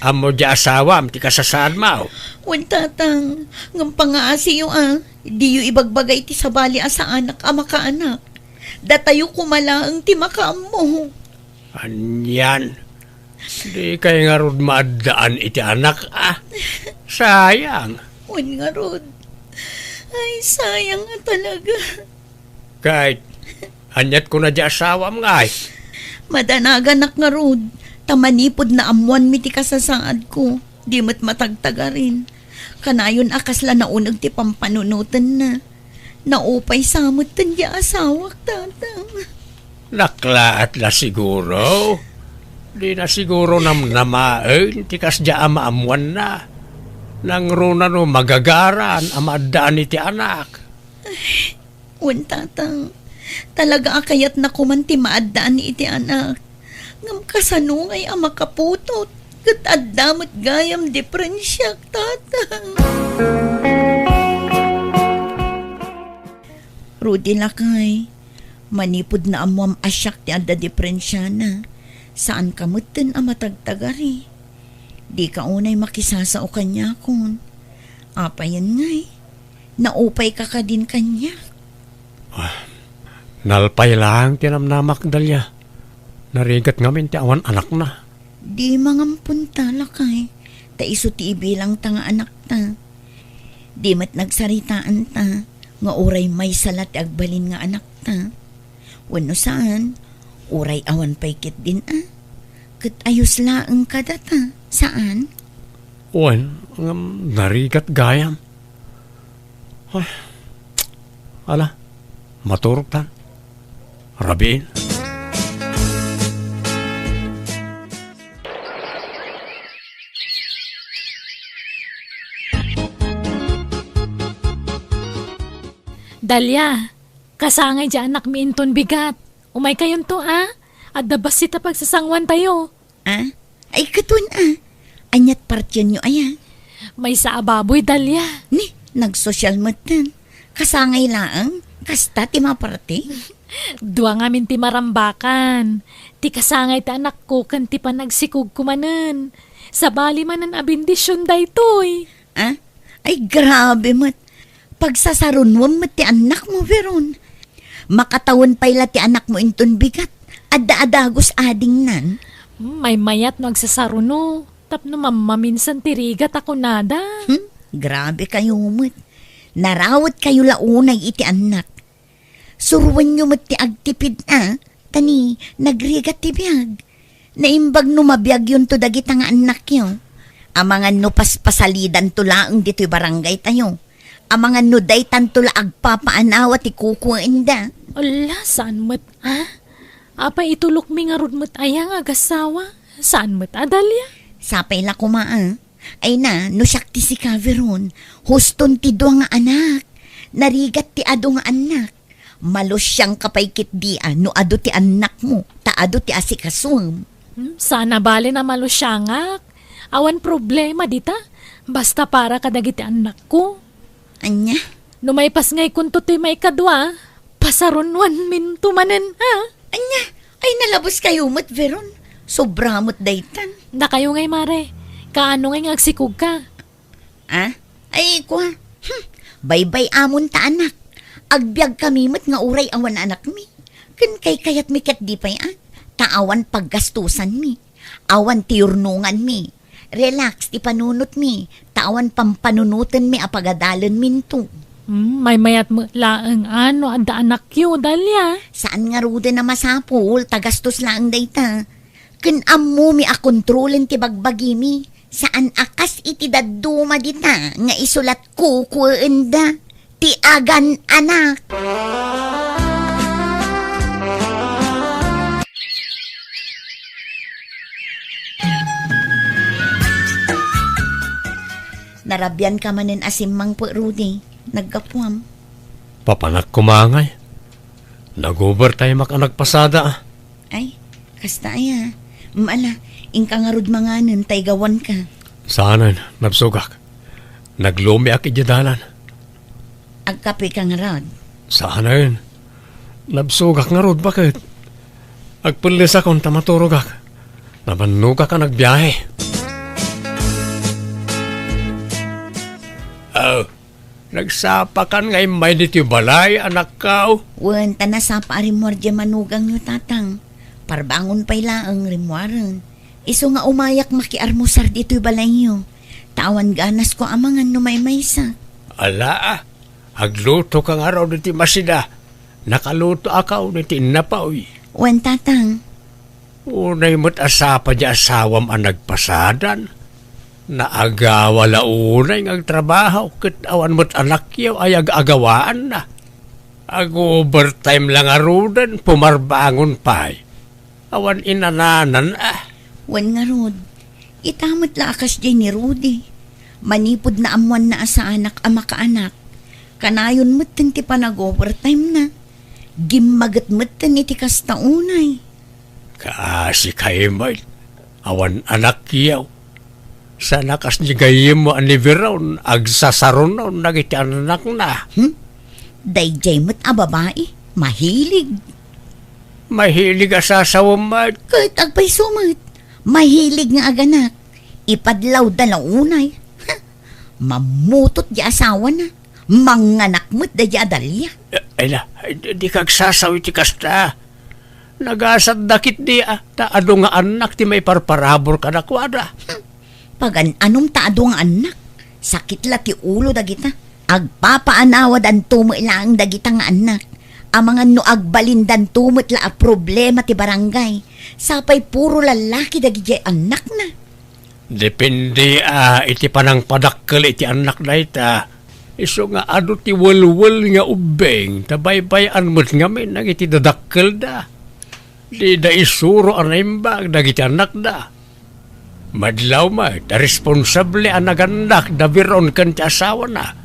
ammo diay asawam ti kasasaadmo? Wen, Tatang, ngem pangaasiyo a, diyo ibagbaga iti sabali a saanak a makaanak. Datayo koma laeng ti makaammo. Anian? Dikay ngarud maaddaan iti anak, a? Sayang. Wen ngarud. Ay, sayang nga talaga. Kay, ania't kuna diay asawam ngay? Madanaganak ngarud, ta manipud naammoanmi ti kasasaadko, di met matagtagarin. Kanayon a kasla nauneg ti pampanunotenna. Naupay sa metten diay asawak, Tatang. Naklaat la siguro. Dina siguro namnamaen ti kasdiay a maammoanna. Nangruna no magagaran a maaddaan iti anak. Wen, Tatang. Talaga a kayatna koman ti maaddaan iti anak. Ngem kasano ngay a makaputot? Ket adda met gayam diferensiak, Tatang. Rudy, lakay, manipud naammoam a siak ti adda diferensiana, saanka metten a matagtagari. Dika unay makisasao kaniakon. Apayen ngay? Naupayka kadin kaniak? Ah, nalpay laeng ti namnamak, Dalia. Narigat ngamin ti awan anakna. Di mangampunta, lakay, ta isu ti ibilangta nga anakta. Di met nagsaritaanta nga uray maysa la ti agbalin nga anakta. Wenno saan, uray awan pay ketdin a. Ket ayos laeng kadata, saan? Wen, ngem narigat gayam. Ay, ala, maturogtan. Rabiin. Dalia, kasangay diay anakmi inton bigat. Umaykayonto, a? Adda bassit a pagsasanguantayo. A? Ay, katon, a. Ania't partienyo aya? Maysa a baboy, Dalia. Ni, nagsosyal metten. Kasangay laeng, kasta ti maparti? Dua ngamin ti marambakan. Ti kasangay ti anakko ken ti panagsikogko manen. Sabali manen a bendision daytoy. A? Ay, grabe met. Pagsasarunwem met ti annakmo, Veron. Makatawen pay la ti anakmo inton bigat. Adda a dagus adingnan. Hmm, maymayat no agsasaruno. Tapno mammaminsan ti rigat a kunada. Hmm? Grabe kayo met. Narawet kayo la unay iti annak. Suruenyo met ti agtipid a, ta ni nagrigat ti biag. Naimbag no mabiagyonto dagita nga annakyo. Amangan no paspasalidanto laeng ditoy barangaytayo. Amangan no daytanto la agpapaanawa ti kukuenda. Ala, saan met, a? Apay itulokmi ngarud met aya nga agassawa? Saan met, a, Dalia? Sapay la koma, a. Ay na, no siak ti sika, Veron, huston ti dua nga anak. Narigat ti adu nga annak. Malusiangka pay ketdi a no adu ti annakmo, ta adu ti asikasuem. Hmm, saan a bale a malusiangak. Awan problema dita. Basta para kadagiti annakko. Ania? No maipasngaykonto ti maikadua, pasarunwanminto manen, a? Ania? Ay, nalabos kayo met, Veron. Sobra met daytan. Dakayo ngay, mare. Kaano ngay nga agsikogka? A? Ay, kua. Hmm. Baybay-amon ta anak. Agbiag kami met nga uray awan anakmi. Ken kaykayatmi ketdi pay a. Ta awan paggastusanmi. Awan ti yurnonganmi. Relax ti panunotmi. Ta awan pampanunotenmi a pagadalenminto. Hmm, maymayat met laeng a no adda anakyo, Dalia. Saan ngaruden a masapul, ta gastos laeng dayta. Ken ammomi a kontrolen ti bagbagimi, saan a kas iti dadduma dita nga isu la ti kukuenda ti agan-anak. Narabianka manen a simmangpet, Rudy. Naggapuam. Papanak koma ngay. Nag-overtime-ak a nagpasada, a. Ay, kasta aya. Ala, inka ngarud manganen ta igawanka. Saanen, nabsogak. Naglumiak idiay dalan. Agkapeka ngarud? Saanen. Nabsogak ngarud, baket. Agpellesakon ta maturogak. Nabannogak a nagbiahe. Oh, nagsapakan nga immay ditoy balay, anakko? Wen, ta nasapa a rimmuar diay manugangyo, tatang. Parbangon pay laeng rimmuaren. Isu nga umayak makiarmusar ditoy balayyo. Ta awan ganasko a mangan no maymaysak. Ala, a. Aglutoka ngarud iti masida. Nakalutoak iti innapoy. Wen, tatang. Unay met a sapa diay asawam a nagpasadan. Naagawa la unay nga agtrabaho ket awan met anakyo a ag-agawaanna. Ag-overtime la ngaruden, pumarbangon pay. Awan inananan, a. Wen ngarud, ita met la a kasdiay ni Rudy. Manipud naammoanna a saanak a makaanak, kanayon metten ti panag-overtime-na. Gimmaget metten iti kasta unay. Kaasi kay met, awan anakyo. Saan a kas ni gayyemmo a ni Veron, agsasarunon dagiti annakna. Hmm? Daydiay met a babai, mahilig. Mahilig a sasawem met. Ket agpayso met, mahilig nga aganak. Ipadlawda la unay. Ha? Mammutot diay asawana. Manganak met daydiay a Dalia. Eh, ay la, ay, di, dika agsasaw iti kasta. Nagasatda ketdi, a, ta adu nga annak ti maiparparabur kadakuada. Hmm. Pagan-anom ta adu nga annak. Sakit la ti ulo dagita. Agpapaanawadanto met laeng dagita nga annak. Amangan no agbalindanto met la a problema ti barangay. Sapay puro lallaki dagidiay annakna. Depende, a, iti panangpadakkel iti annak dayta. Isu nga adu ti welwel nga ubbing, ta baybay-an met ngamin dagiti dadakkelda. Dida isuro a naimbag dagiti annakda. Madlaw met a responsable a nagannak da Veron ken ti asawana.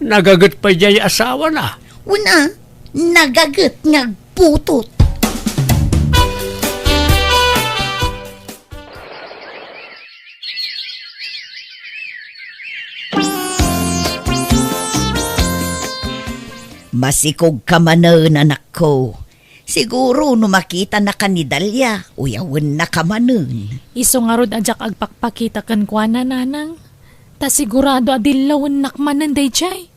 Nagaget pay diay asawana. Wen a, nagaget nga agputot. Masikogka manen, anakko. Siguro no makitanaka ni Dalia, uyawennaka manen. Isu ngarud a diak agpakpakita kenkuana, nanang. Ta sigurado a dillawennak manen daydiay.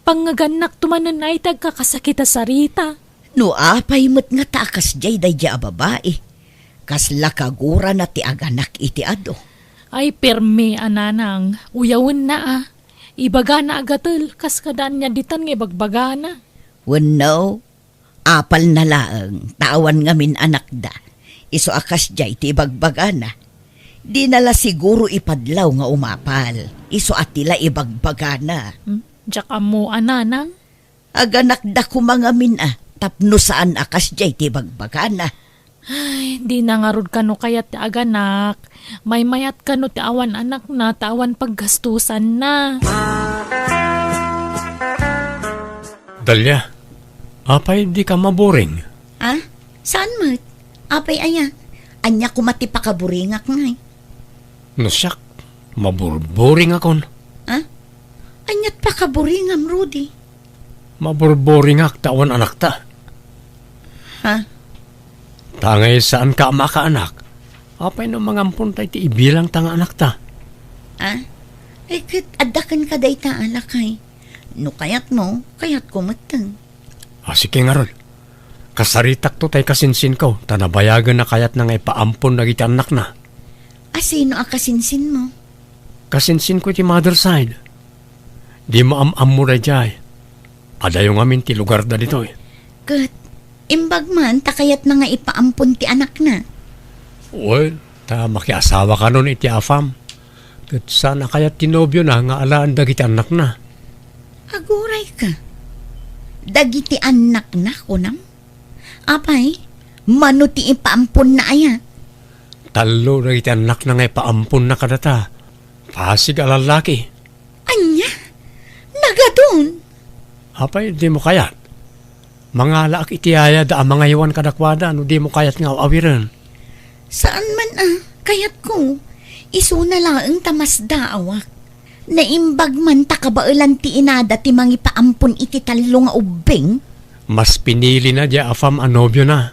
Pangngegannakto manen ay ti agkakasakit a sarita. No apay met ngata a kasdiay daydiay a babai, kasla kagurana ti aganak iti adu. Ay, permi a, nanang, uyawenna a. Ibagana a gatel, kas kada ania ditan nga ibagbagana. Wenno, apalna laeng ta awan ngamin anakda, isu a kasdiay ti ibagbagana. Dina la siguro ipadlaw nga umapal, isu a ti la ibagbagana. Hmm? Diak ammo a, nanang. Aganakda koma ngamin a, tapno saan a kasdiay ti ibagbagana. Ay, dina ngarud kano kayat ti aganak. Maymayat kano ti awan anakna, ta awan paggastusanna. Dalia, apay dika maburing? Ah? Saan met? Apay aya? Ania koma ti pakaburingak ngay? No siak, maburburingakon. Ha? Aniat pakaburingam, Rudy? Maburburingak ta awan anakta. Ha? Ta ngay saanka a makaanak, apay no mangamponta iti ibilangta nga anakta? Ha? Ay, ket adda kenka dayta a lakay. No kayatmo, kayatko metten. A, sige ngarud. Kasaritakto tay kasinsinko, ta nabayagen a kayatna nga ipaampon dagiti annakna. A, sino a kasinsinmo? Kasinsinko iti mother side. Di maam-ammo daydiay. Adayo ngamin ti lugarda ditoy. Ket, imbag man ta kayatna nga ipaampon ti anakna. Well, ta makiasawa kanon iti afam. Ket saan a kayat ti nobiona nga alaen dagiti annakna. Agurayka. Dagiti annakna, kunam? Apay, mano ti ipaamponna aya? Tallo dagiti annakna nga ipaamponna kadata. Asig a lallaki. Ania? Nagadun? Apay, dimo kayat? Mangalaak iti yayada a mangaywan kadakuada no dimo kayat nga aw-awiren. Saan man a, kayatko. Isuna laeng ta masdaawak. Naimbag man ta kabaelan ti inada ti mangipaampon iti tallo nga ubbing. Mas pinilina diay afam a nobiona.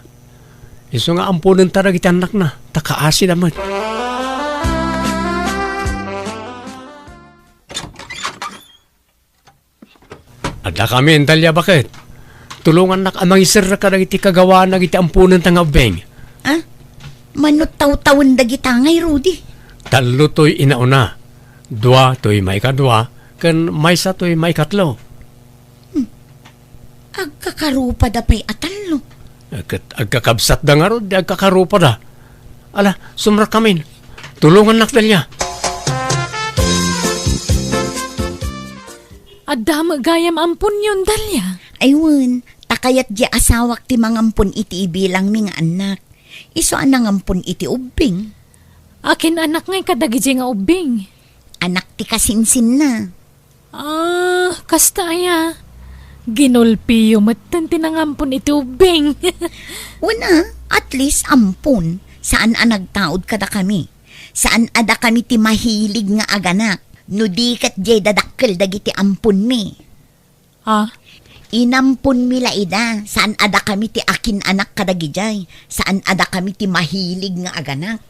Isu nga amponenta dagiti annakna, ta kaasida met. Addakamin, Dalia, baket. Tulongannak a mangiserrek kadagiti kagawaanna iti amponenta nga ubbing. Ah? Mano tawtawen dagita ngay, Rudy? Tallo toy inauna, dua toy maikadua, ken maysa toy maikatlo. Hmm. Agkakarupada pay a tallo. Ket agkakabsatda ngarud, di agkakarupada. Ala, sumrekkamin. Tulongannak, Dalia. Adda met gayam amponyon, Dalia? Ay wen, ta kayat diay asawak ti mangampon iti ibilangmi nga annak. Isu a nangampon iti ubbing. Akin anak ngay kadagidiay nga ubbing? Anak ti kasinsinna. Ah, kasta aya. Ginulpiyo metten ti nangampon iti ubbing. Wen a, at least ampon. Saan a nagtaud kadakami. Saan a dakami ti mahilig nga aganak. No di ket diay dadakkel dagiti amponmi. Ah? Inamponmi la ida. Saan a dakami ti akin-anak kadagidiay. Saan a dakami ti mahilig nga aganak.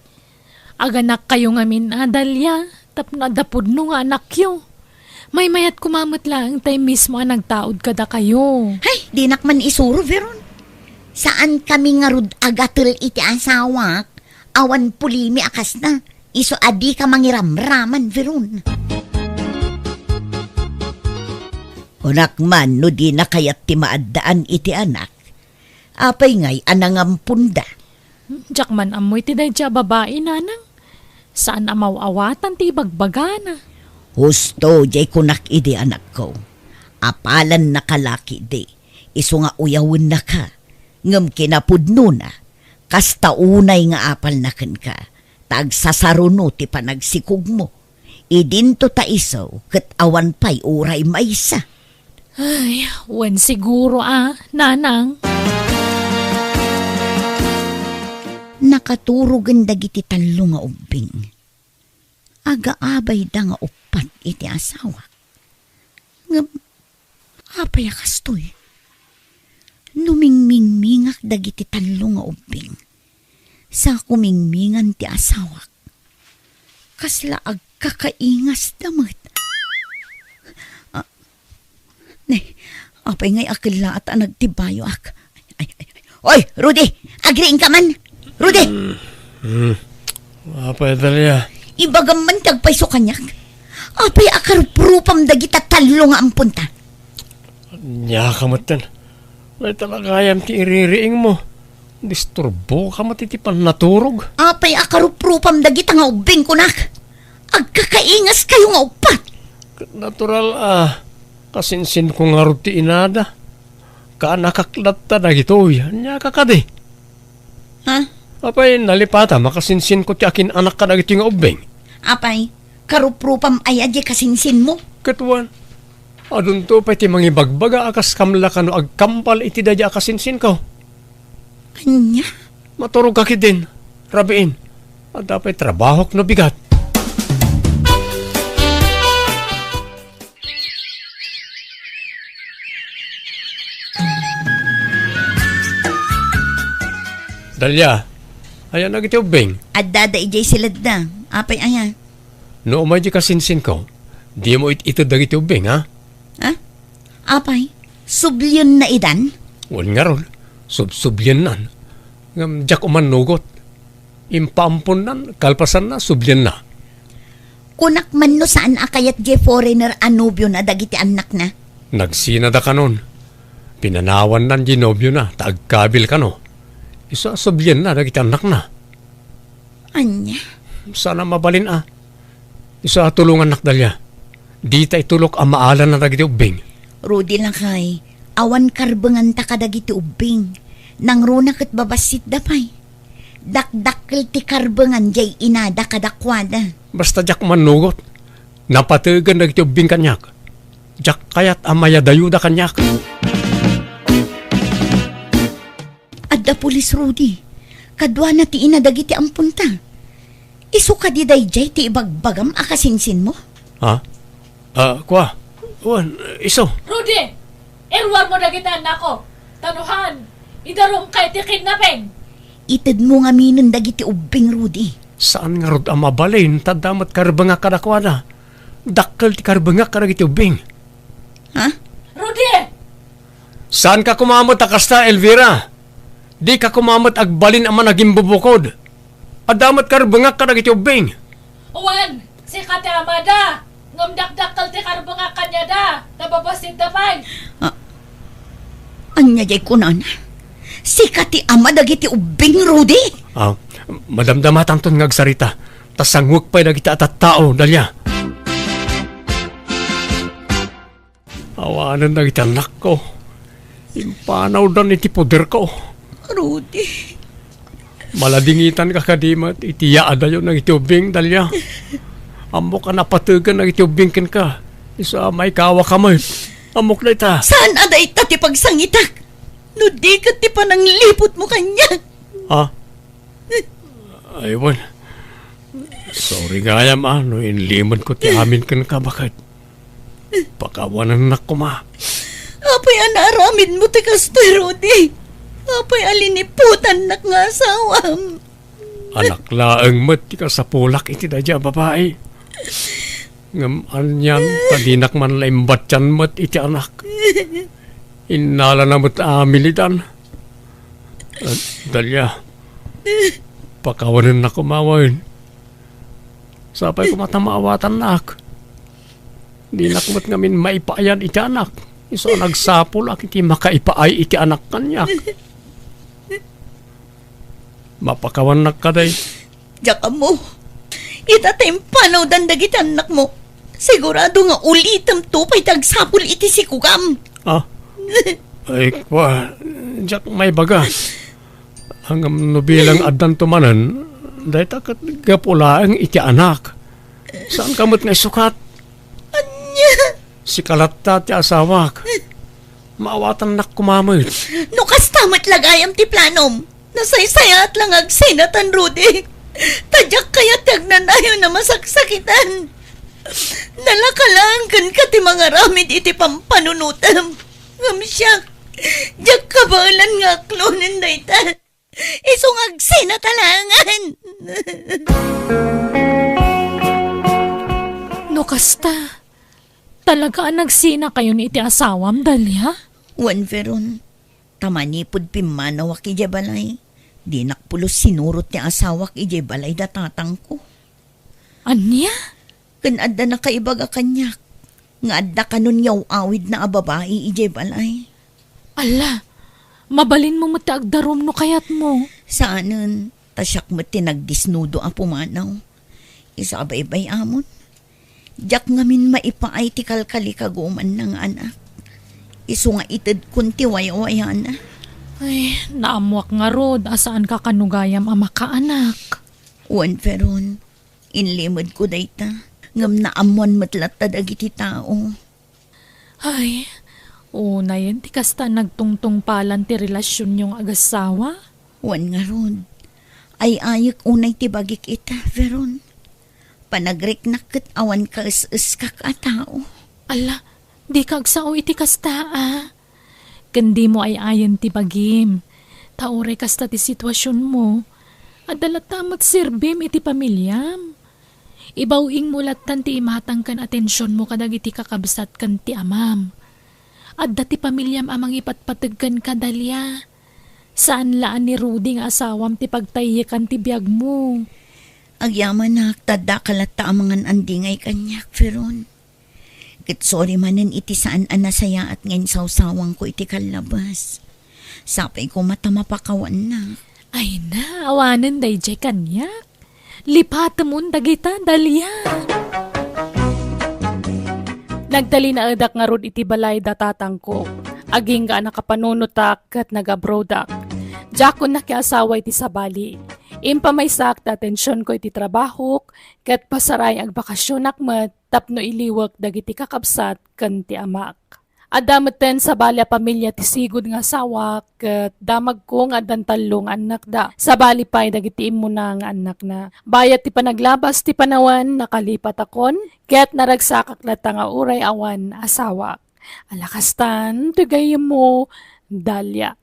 Aganakkayo ngamin a, Dalia, tapno adda pudno nga anakyo. Maymayat koma met laeng tay mismo a nagtaud kadakayo. Hay, dinak man isuro, Veron. Saan kami ngarud agatel iti asawak, awan pulimi a kasta. Isu a dika mangiramraman, Veron. Kunak man no dina kayat ti maaddaan iti anak. Apay ngay a nangamponda? Diak man ammo iti daydiay a babai, nanang. Saan a maw-awatan ti ibagbagana. Husto, diay kunak idi, anakko. Apalannaka la ketdi, isu nga uyawennaka. Ngem kinapudnona, kasta unay nga apalna kenka, ta agsasaruno ti panagsikogmo. Idinto ta isu ket awan pay uray maysa. Ay, wen siguro a, nanang. Nakaturogen dagiti tallo nga ubbing. Agaabayda nga uppat iti asawa. Ngem, apay a kastoy? No mingmingmingak dagiti tallo nga ubbing, sa kumingmingan ti asawak, kasla agkakaingasda met. Ah, ne, apay ngay a kellaat a nagtibayoak? Ay, ay, ay. Oy, Rudy! Agriingka man! Rudy! Hmm. Apay, Dalia? Ibagam man ti agpayso kaniak. Apay a karuprupam dagita tallo nga amponta? Ania ka metten. Dayta la gayam ti iririingmo. Disturboka met iti pannaturog. Apay a karuprupam dagita nga ubbing kunak? Agkakaingaskayo nga uppat. Ket natural a kasinsinko ngarud ti inada. Kaanakak latta dagitoy. Ania ka kadi? Ha? Apay, nalipatam a kasinsinko ti akin-anak kadagitoy nga ubbing? Apay, karuprupam aya diay kasinsinmo? Ket wen, adunto pay ti mangibagbaga a kas kam la kano agkambal iti daydiay a kasinsinko. Ania? Maturogka ketdin, rabiin. Adda pay trabahok no bigat. Dalia, ayan dagiti ubbing? Addada idiay siledda. Apay aya? No umay di kasinsinko, dimo it-ited dagiti ubbing, ha? Ha? Apay, sublienna idan? Wen ngarud, subsubliennan. Ngem diak umannugot. Impaamponnan, kalpasanna, sublienna. Kunak man no saan a kayat diay foreigner a nobiona dagiti annakna? Nagsinada kanon. Pinanawannan diay nobiona ta agkabil kano. Isu a sublienna dagiti annakna. Ania? Saan a mabalin a. Isu a tulongannak, Dalia. Dita itulok a maalanna dagiti ubbing. Rudy lakay, awan karbenganta kadagiti ubbing. Nangruna ket babassitda pay. Dakdakkel ti karbengan diay inada kadakuada. Basta diak mannugot. Napategen dagiti ubbing kaniak. Diak kayat a mayadayuda kaniak. Adda pulis, Rudy. Kaduana ti ina dagiti amponta. Isu kadi daydiay ti ibagbagam a kasinsinmo? Ha? Ah, kua. Wen, isu. Rudy! Iruarmo dagiti annakko. Ta no saan, idarumka iti kidnapping. Itedmo ngaminen dagiti ubbing, Rudy. Saan ngarud a mabalin, ta adda met karbengak kadakuada. Dakkel ti karbengak kadagiti ubbing. Ha? Rudy! Saanka koma met a kasta, Elvira. Dika koma met agbalin a managimbubukod. Adda met karbengak kadagiti ubbing. Wen, sika ti amada. Ngem dakdakkel ti karbengak kaniada. Ta babassit da pay. Ah, ania diay kunana? Sika ti ama dagiti ubbing, Rudy? Ah, madamdamatanton nga agsarita. Ta sanguek pay dagiti a tattao, Dalia. Awanen dagiti annakko. Impanawdan iti poderko. Rudy. Maladingitanka kadi met iti yaadayo dagiti ubbing, Dalia. Ammok a napategen dagiti ubbing kenka. Isu a maikawaka met. Ammok dayta. Saan a dayta ti pagsangitak? No di ket ti panangliputmo kaniak. Ah? Ay, wen. Sorry gayam, ah, no inlimedko ti amin kenka, baket. Pakawanennak koma. Apay a naaramidmo ti kastoy, Rudy? Apay a liniputannak nga asawam? Anak laeng met ti kasapulak iti daydiay a babai. Ngem anian ta dinak man la imbattian met iti anak. Innalana met a milidan. Eh, Dalia, pakawanennak koma wen. Sapay koma ta maawatannak. Dinak met ngamin maipaayad iti anak. Isu a nagsapulak iti makaipaay iti anak kaniak. Mapakawannak kadi. Diak ammo. Ita ta impanawdan dagiti annakmo. Sigurado nga ulitemto pay ti agsapul iti sikugam. Ah. Ay, kua, diak maibaga. Ngem no bilang addanto manen, dayta ket gapu laeng iti anak. Saanka met nga isukat? Ania? Sika latta ti asawak. Maawatannak koma met. No kasta met la gayam ti planom, nasaysayaat la nga agsinatan, Rudy. Ta diak kayat ti agnanayon a masaksakitan. Nalaka laeng kenka ti mangaramid iti pampanunotem. Ngem siak, diak kabaelan nga aklonen dayta. Isu nga agsinata laengen. No kasta, talaga a nagsinakayon iti asawam, Dalia? Wen, Veron, ta manipud pimmanawak idiay balay, dinak pulos sinurot ti asawak idiay balay da tatangko. Ania? Ken adda nakaibaga kaniak nga adda kanon yaw-awidna a babai idiay balay. Alla, mabalinmo met ti agdarum no kayatmo. Saanen, ta siak met ti nagdisnudo a pumanaw. Isu a baybay-amon, diak ngamin maipaay ti kalkalikagumanna nga anak. Isu nga itedkon ti waywayana. Ay, naammoak ngarud a saanka kano gayam a makaanak. Wen, Veron, inlimedko dayta, ngem naammoan met latta dagiti tao. Ay, unayen ti kasta nagtungtungpalan ti relasionyo nga agassawa? Wen ngarud, ay-ayek unay ti bagik ita, Veron. Panagriknak ket awan kaes-eskak a tao. Alla, dika agsao iti kasta a. Ken dimo ay-ayen ti bagim. Ta uray kasta ti situasionmo, adda latta met serbim iti pamiliam. Ibaw-ingmo lattan ti imatang ken atensionmo kadagiti kakabsat ken ti amam. Adda ti pamiliam a mangipatpateg kenka, Dalia. Saan la a ni Rudy nga asawam ti pagtayyekan ti biagmo. Agyamanak, ta addaka latta a mangan-andingay kaniak, Veron. Ket sorry manen iti saan a nasayaat nga insawsawangko iti kallabas. Sapay koma ta mapakawannak. Ay na, awanen daydiay kaniak. Lipatemon dagita, Dalia. Nagtalinaedak ngarud iti balay da tatangko. Agingga a nakapanunotak ket nag-abroadak. Diakon nakiasawa iti sabali. Impamaysaak ti atensionko iti trabahok, ket pasaraeng agbakasionak met tapno iliwek dagiti kakabsat ken ti amak. Adda metten sabali a pamilia ti sigud nga asawak, ket damagko nga addan tallo nga annakda. Sabali pay dagiti immuna nga annakna. Bayat ti panaglabas ti panawen, nakalipatakon, ket naragsakak latta nga uray awan asawak. Ala kastan, ti gayyemmo, Dalia.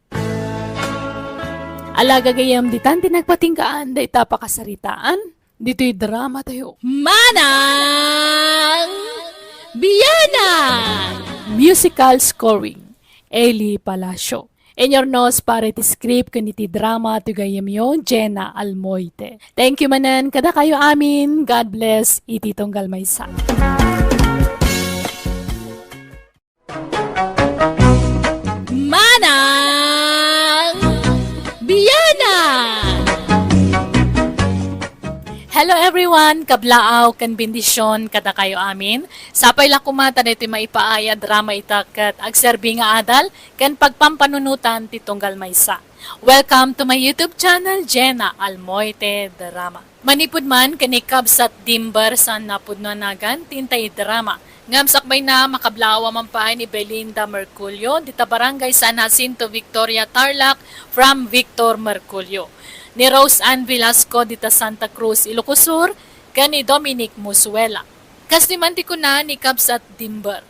Ala gagayyem, ditan ti nagpatinggaan dayta a pakasaritaan ditoy drama tayo. Manang Biyanan! Musical scoring, Eli Palacio. Inurnos para iti script ken iti drama ti gayyemyo, Jenna Almoite. Thank you manen kadakayo amin. God bless iti tunggal maysa. Manang Biyanan! Hello everyone! Kablaaw ken bendision kadakayo amin. Sapay la koma ta daytoy maipaay a drama ita ket agserbi nga adal ken pagpampanunotan ti tunggal maysa. Welcome to my YouTube channel, Jenna Almoite Drama. Manipud man ken ni Kabsat Dimber, saan a pudno a nagan ti intay drama. Ngem sakbayna, makablaaw man pay ni Belinda Merculio, dita Barangay San Jacinto, Victoria, Tarlac, from Victor Merculio. Ni Rose Ann Velasco, dita Santa Cruz, Ilocos Sur, ken ni Dominic Musuela. Kasdi man ti kuna ni Kabsat Dimber,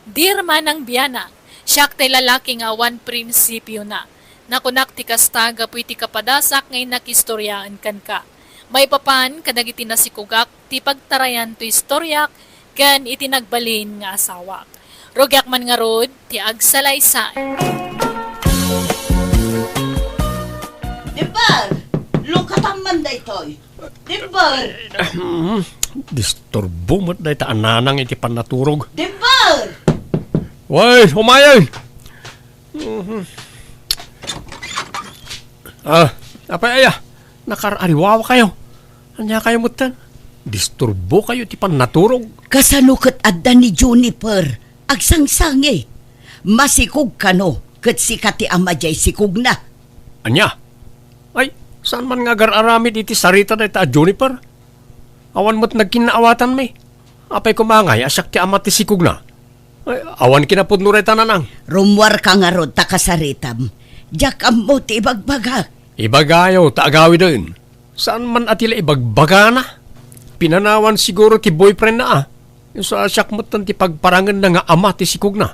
"Dear Manang Biana, siak tay lalaki nga awan prinsipiona. Nakunak ti kasta gapu iti kapadasak nga innak istoriaen kenka. Maipapan kadagiti nasikugak ti pagtarayan to istoriak ken iti nagbalin nga asawak. Rugiak man ngarud ti agsalaysay." Diper, lungkatam man daytoy. Diper! Ahem, disturbo met dayta a nanang iti pannaturog. Diper! Way, umayay! Mhm. Ah, apay aya? Nakar-ariwawakayo. Ania kayo metten? Disturbo kayo ti pannaturog. Kasano ket adda ni Juniper? Agsangsangit. Masikog kano, ket sika ti ama diay sikogna. Ania? Ay, saan man nga agar-aramid iti sarita dayta a Juniper? Awan met nagkinnaawatanmi. Apay koma ngay a siak ti ama ti sikogna? Ay, awan kinapudno dayta, nanang. Rummuarka ngarud ta kasaritam. Diak ammo ti ibagbagak. Ibagayo ta agawiden. Saan man a ti la ibagbagana? Pinanawan siguro ti boyfriendna a. Isu a siak metten ti pagparangenna nga ama ti sikogna.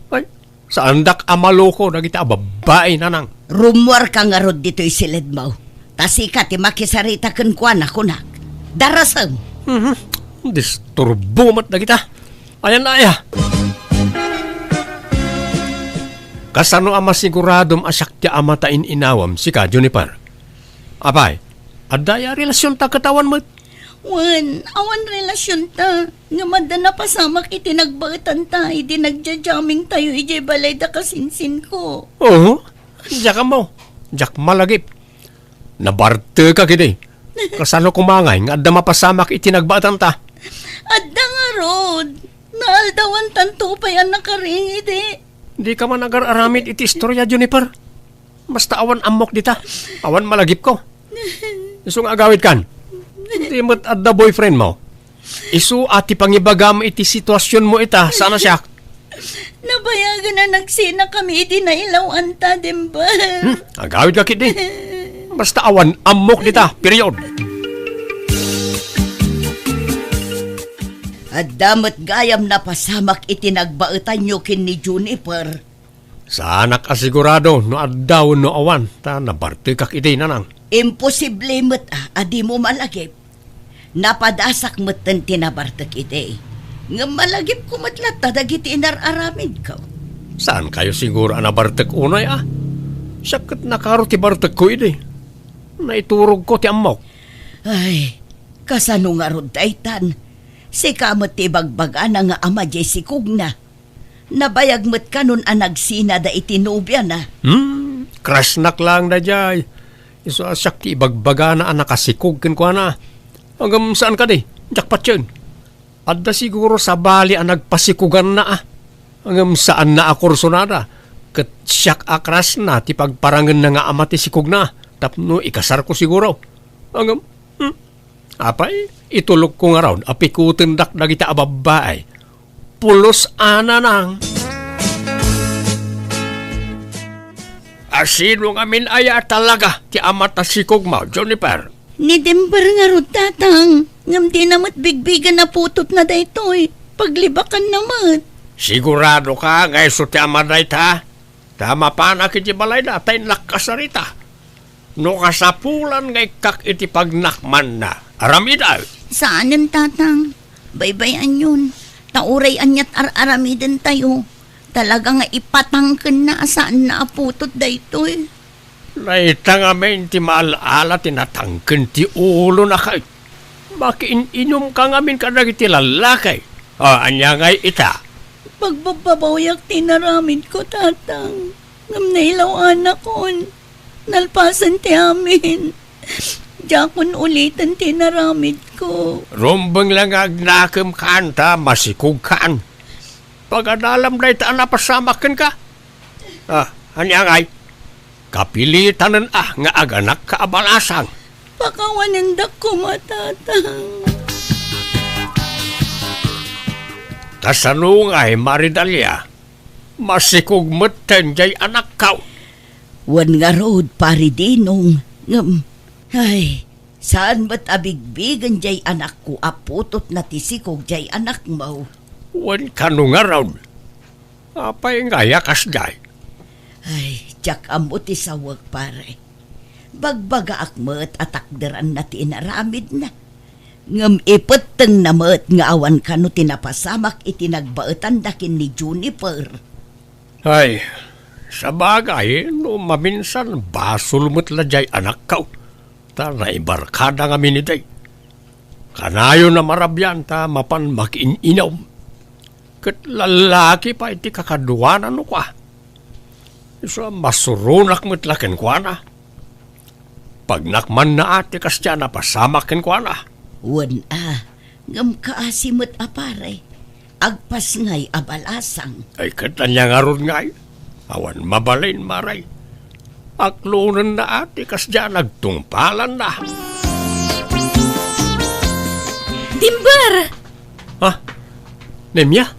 Ay, saandak a maloko dagiti a babbai, nanang. Rummuarka ngarud ditoy siledmo. Ta sika ti makisarita kenkuana, kunak. Darasem! Mhm. Disturbo met dagita. Ayan na aya. Kasano a masiguradom a siak ti ama ta in-inawam, sika, Juniper? Apay, adda aya relasionta ket awan met? Wen, awan relasionta. Ngem adda napasamak iti nagbaetanta idi nagja-jammingtayo idiay balay da kasinsinko. Oo, diak ammo. Diak malagip. Nabartekak idi. Kasano koma ngay nga adda mapasamak iti nagbaetanta? Adda ngarud. Naaldawantanto pay a nakaring idi. Dika man agar-aramid iti istorya, Juniper. Basta awan ammok dita. Awan malagipko. Isu nga agawidkan. Di met adda boyfriendmo. Isu a ti pangibagam iti situasionmo ita, saan a siak. Nabayagen a nagsinakami idi nailawanta, Dimber. Hmm, agawidka ketdi. Basta awan ammok dita, period. Adda met gayam napasamak iti nagbaetanyo ken ni Juniper. Saanak a sigurado no adda wenno awan, ta nabartekak idi, nanang. Imposible met a, a dimo malagip. Napadasak metten ti nabartek idi. Ngem malagipko met latta dagiti inar-aramidko. Saankayo siguro a nabartek unay a? Siak ket nakaro ti bartekko idi. Naiturogko ti ammok. Ay, kasano ngarud daytan? Sika met ti ibagbagana nga ama diay sikogna. Nabayag met kanon a nagsinada iti nobiana. Hmm, crushnak laeng daydiay. Isu a siak ti ibagbagana a nakasikog kenkuana. Ngem saan kadi, diak patien. Adda siguro sabali a nagpasikuganna a. Ngem saanna a kursonada. Ket siak a crushna ti pagparangenna nga ama ti sikogna tapno ikasarko siguro. Ngem, hmm, Apay, itulokko ngarud a pikutendak dagita a babbai. Pulos a nanang. A sino ngamin aya talaga ti ama ta sikogmo, Juniper? Ni Denver ngarud, Tatang. Ngem dina met bigbigen a putotna daytoy. Paglibakanna met. Sigurado ka nga isu ti ama dayta? Ta mapanak iti balayna ta innak kasarita. No kasapulan nga ikkak iti pagnakmanna, aramidam. Saanen, Tatang. Baybay-anyon. Ta uray aniat ar-aramidentayo, talaga nga ipatangkenna a saanna a putot daytoy. Dayta ngamin ti maal-ala ti natangken ti ulona ket makiin-inumka ngamin kadagiti lallaki. O, ania ngay ita? Pagbabbabawiak ti inaramidko, Tatang. Ngem nailaw-anakon. Nalpasen ti amin. Diakon uliten ti inaramidko. Rumbeng la nga agnakemkan ta masikogkan. Pagadalam dayta a napasamak kenka. Ah, ania ngay? Kapilitanen a nga aganakka a balasang. Pakawanendak koma, Tatang. Kasano ngay, Maridalia? Masikog metten jay anakko. Wen ngarud, Pari Dinong, ngem, ay, saan met a bigbigen jay anakko a putotna ti sikog jay anakmo. Wen kano ngarud? Apay ngay a kasdiay? Ay, diak ammo ti sawek, pare. Bagbagaak met a takderanna ti inaramidna. Ngem ipettengna met nga awan kano ti napasamak iti nagbaetanda ken ni Juniper. Ay, sabagay, no maminsan, basol met la jay anakko. Ta naibarkada ngamin idi. Kanayon a marabian ta mapan makiin-inum. Ket lallaki pay ti kakaduana no kua. Isu a masuronak met la kenkuana. Pagnakmanna a ti kasdiay a napasamak kenkuana. Wen a, ngem kaasi met a pare. Agpasngay a balasang. Ay, ket ania ngarud ngay? Awan mabalin, mare. Aklonenna a ti kasdiay a nagtungpalanna. Dimber! Ha? Nemia?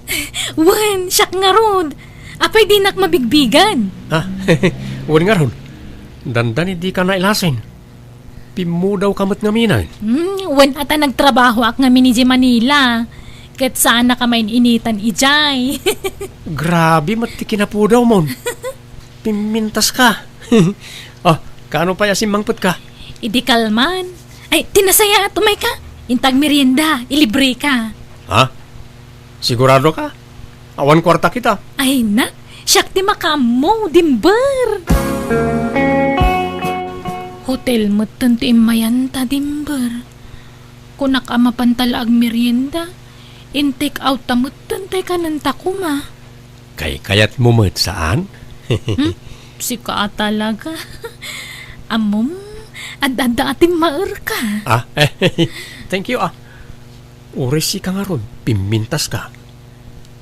Wen, siak ngarud. Apay dinak mabigbigan? Ha? Wen ngarud. Dandani dika nailasin. Pimmudawka met ngamin. Hmm, wen a ta nagtrabahoak ngamin idiay Manila. Ket saannak a main-initan idiay. Grabe met ti kinapudawmon. Pimmintaska. Ah, kano pay a simmangpetka? Idi kalman. Ay, ti nasayaat, umayka. Inta agmerienda, ilibreka. Ha? Siguradoka? Awan kuartak ita. Ay na, siak ti makaammo, Dimber. Hotel metten ti immayanta, Dimber. Kunak a mapanta la agmerienda, in-take out ta metten tay kanenta koma. Kaykayatmo met, saan? Hmm? Sika a talaga. Ammom, ad-adda a timmaerka. Ah, thank you, ah. Uray sika ngarud, pimmintaska.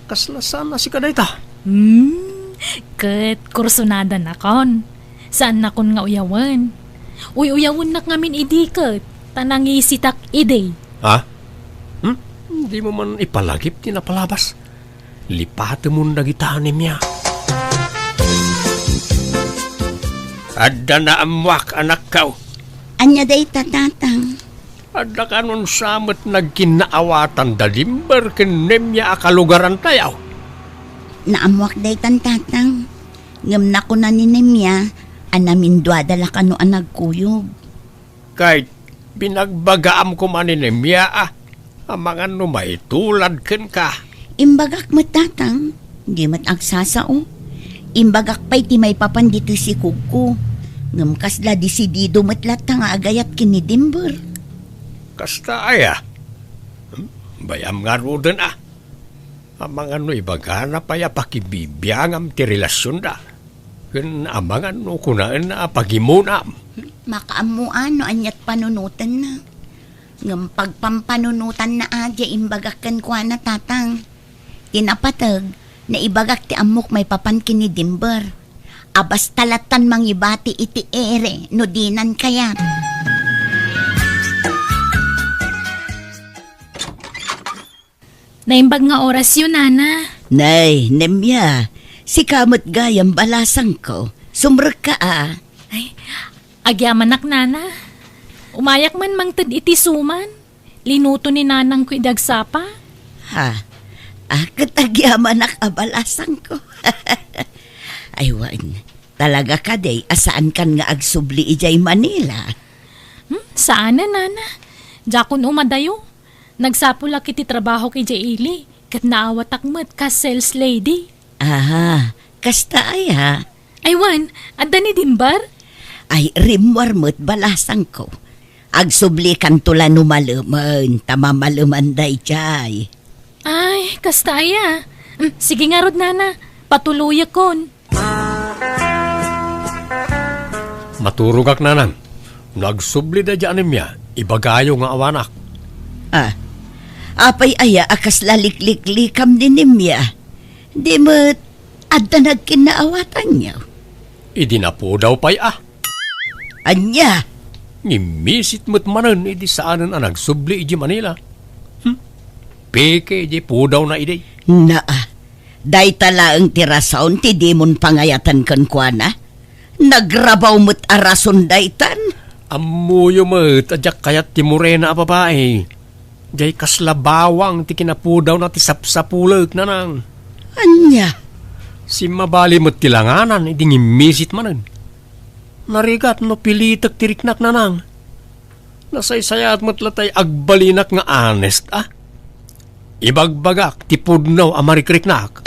Kasla saan a sika dayta? Hmm, ket kursonadanakon. Saannakon nga uyawen. Uy-uyawennak ngamin idi ket ta nangisitak idi. Ha? Hmm? Dimo man ipalagip ti napalabas? Lipatemon dagita, Nemia. Adda naammoak, anakko. Ania dayta, Tatang? Adda kanon sa met nagkinnaawatan da Dimber ken Nemia a kalugarantayo? Naammoak daytan, Tatang. Ngem nakuna ni Nemia a naminduada la kano a nagkuyog. Kay binagbagaam koma ni Nemia a, amangan no maitulad kenka. Imbagak met, Tatang, di met agsasao. Imbagak pay ti maipapan ditoy sikogko. Ngem kasla desidido met latta nga agayat ken ni Dimber. Kasta aya? Hmm? Bay-am ngaruden a. Amangan no ibagana pay a pakibibiangam ti relasionda. Ken amangan no kunaenna a pagimunam. Makaammoan no aniat panunotenna. Ngem pagpampanunotanna a diay imbagak kenkuana, Tatang. Ti napateg, naibagak ti ammok maipapan ken ni Dimber. A basta lattan mangibati iti ere no dinan kayat. Naimbag nga orasyo, Nana. Nay, Nemia, sika met gayam balasangko. Sumrekka a. Ay, agyamanak, Nana. Umayak man mangted iti suman. Linuto ni nanangko idi agsapa. Ha? Ah, ket agyamanak a balasangko. Ay, wen. Talaga kadi a saankan nga agsubli idiay Manila? Hmm, saanen, Nana. Diakon umadayo. Nagsapulak iti trabahok idiay ili, ket naawatak met kas sales lady. Aha, kasta aya? Ay, wen, adda ni Dimber? Ay, rimmuar met balasangko. Agsublikanto la no malemen, ta mamaleman daydiay. Ay, kasta aya. Mm, sige ngarud, Nana. Patuloyakon. Maturogak, Nanang. No agsubli daydiay a Nemia, ibagayo nga awanak. Ah, apay aya a kasla likliklikam ni Nemia? Di met adda nagkinnaawatanyo? Idi napudaw pay a. Ania? Ngimmisit met manen idi saanen a nagsubli idiay Manila. Hmm? Peke idiay pudawna idi. Naa, dayta laeng ti rason ti dimon pangayaten kenkuana. Nagrabaw met a rason daytan. Ammoyo met a diak kayat ti morena a babai. Diay kasla bawang ti kinapudawna ti sapsapulek, Nanang. Ania? Simmabali met ti langanan idi ngimmisit manen. Narigat no pilitek ti riknak, Nanang. Nasaysayaat met latay agbalinak nga honest a. Ibagbagak ti pudno a marikriknak.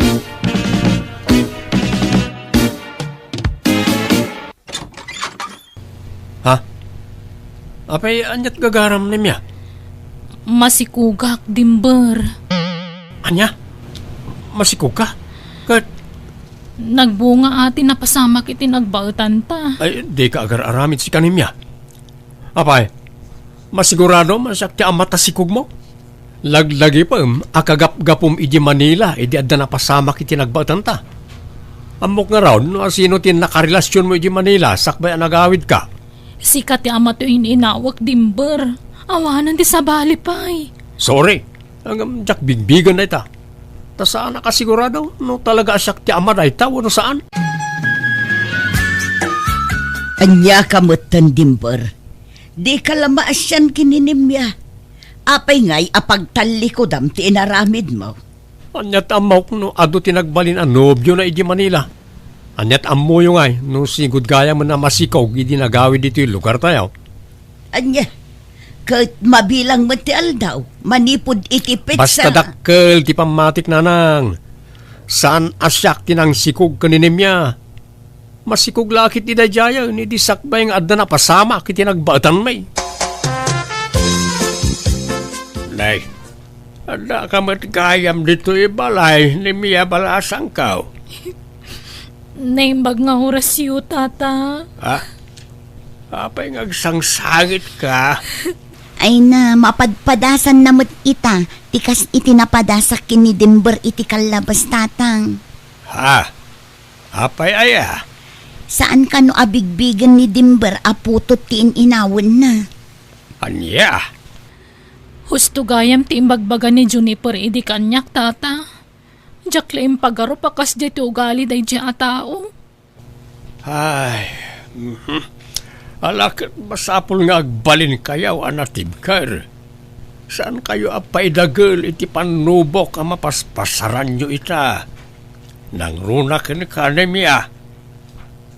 Ha? Apay, aniat gagaram, Nemia? Masikogak, Dimber. Ania? Masikogka? Ket nagbunga a ti napasamak iti nagbaetanta. Ay, dika agar-aramid sika, Nemia. Apay, masigurado man siak ti ama ta sikogmo? Laglagipem a kagapgapum idiay Manila idi adda napasamak iti nagbaetanta. Ammok ngarud no asino ti nakarelasionmo idiay Manila sakbay a nagawidka. Sika ti ama ti in-inawek, Dimber. Awanen ti sabali pay. Sorry. Ngem diak bigbigen dayta. Ta saanak a sigurado no talaga a siak ti ama dayta wenno saan. Ania ka metten, Dimber? Dika la maasian ken ni Nemia. Apay ngay a pagtallikudam ti inaramidmo? Aniat ammok no adu ti nagbalin a nobiona idiay Manila? Aniat ammoyo ngay no sigud gayamen a masikog idi nagawid ditoy lugartayo? Ania? Ket mabilang met ti aldaw manipud iti petsa. Basta dakkel ti pammatik, Nanang. Saan a siak ti nangsikog ken ni Nemia. Masikog la a ketdi daydiayen idi sakbay nga adda napasamak iti nagbaetanmi. Nay, addaka met gayam ditoy balay, Nemia balasangko? Naimbag nga orasyo, Tata. Ha? Apay nga agsangsangitka? Ay na, mapadpadasanna met ita, ti kas iti napadasak ken ni Dimber iti kallabas, Tatang. Ha? Apay aya? Saan kano a bigbigen ni Dimber a putot ti in-inawenna? Ania? Husto gayam ti imbagbaga ni Juniper idi kaniak, Tata. Diak la impagarup a kasdiay ti ugali daydiay a tao. Ay, mhm. Ala ket masapul nga agbalinkayo a natibker. Saankayo a paidagel iti pannubok a mapaspasaranyo ita. Nangruna kenka, Nemia.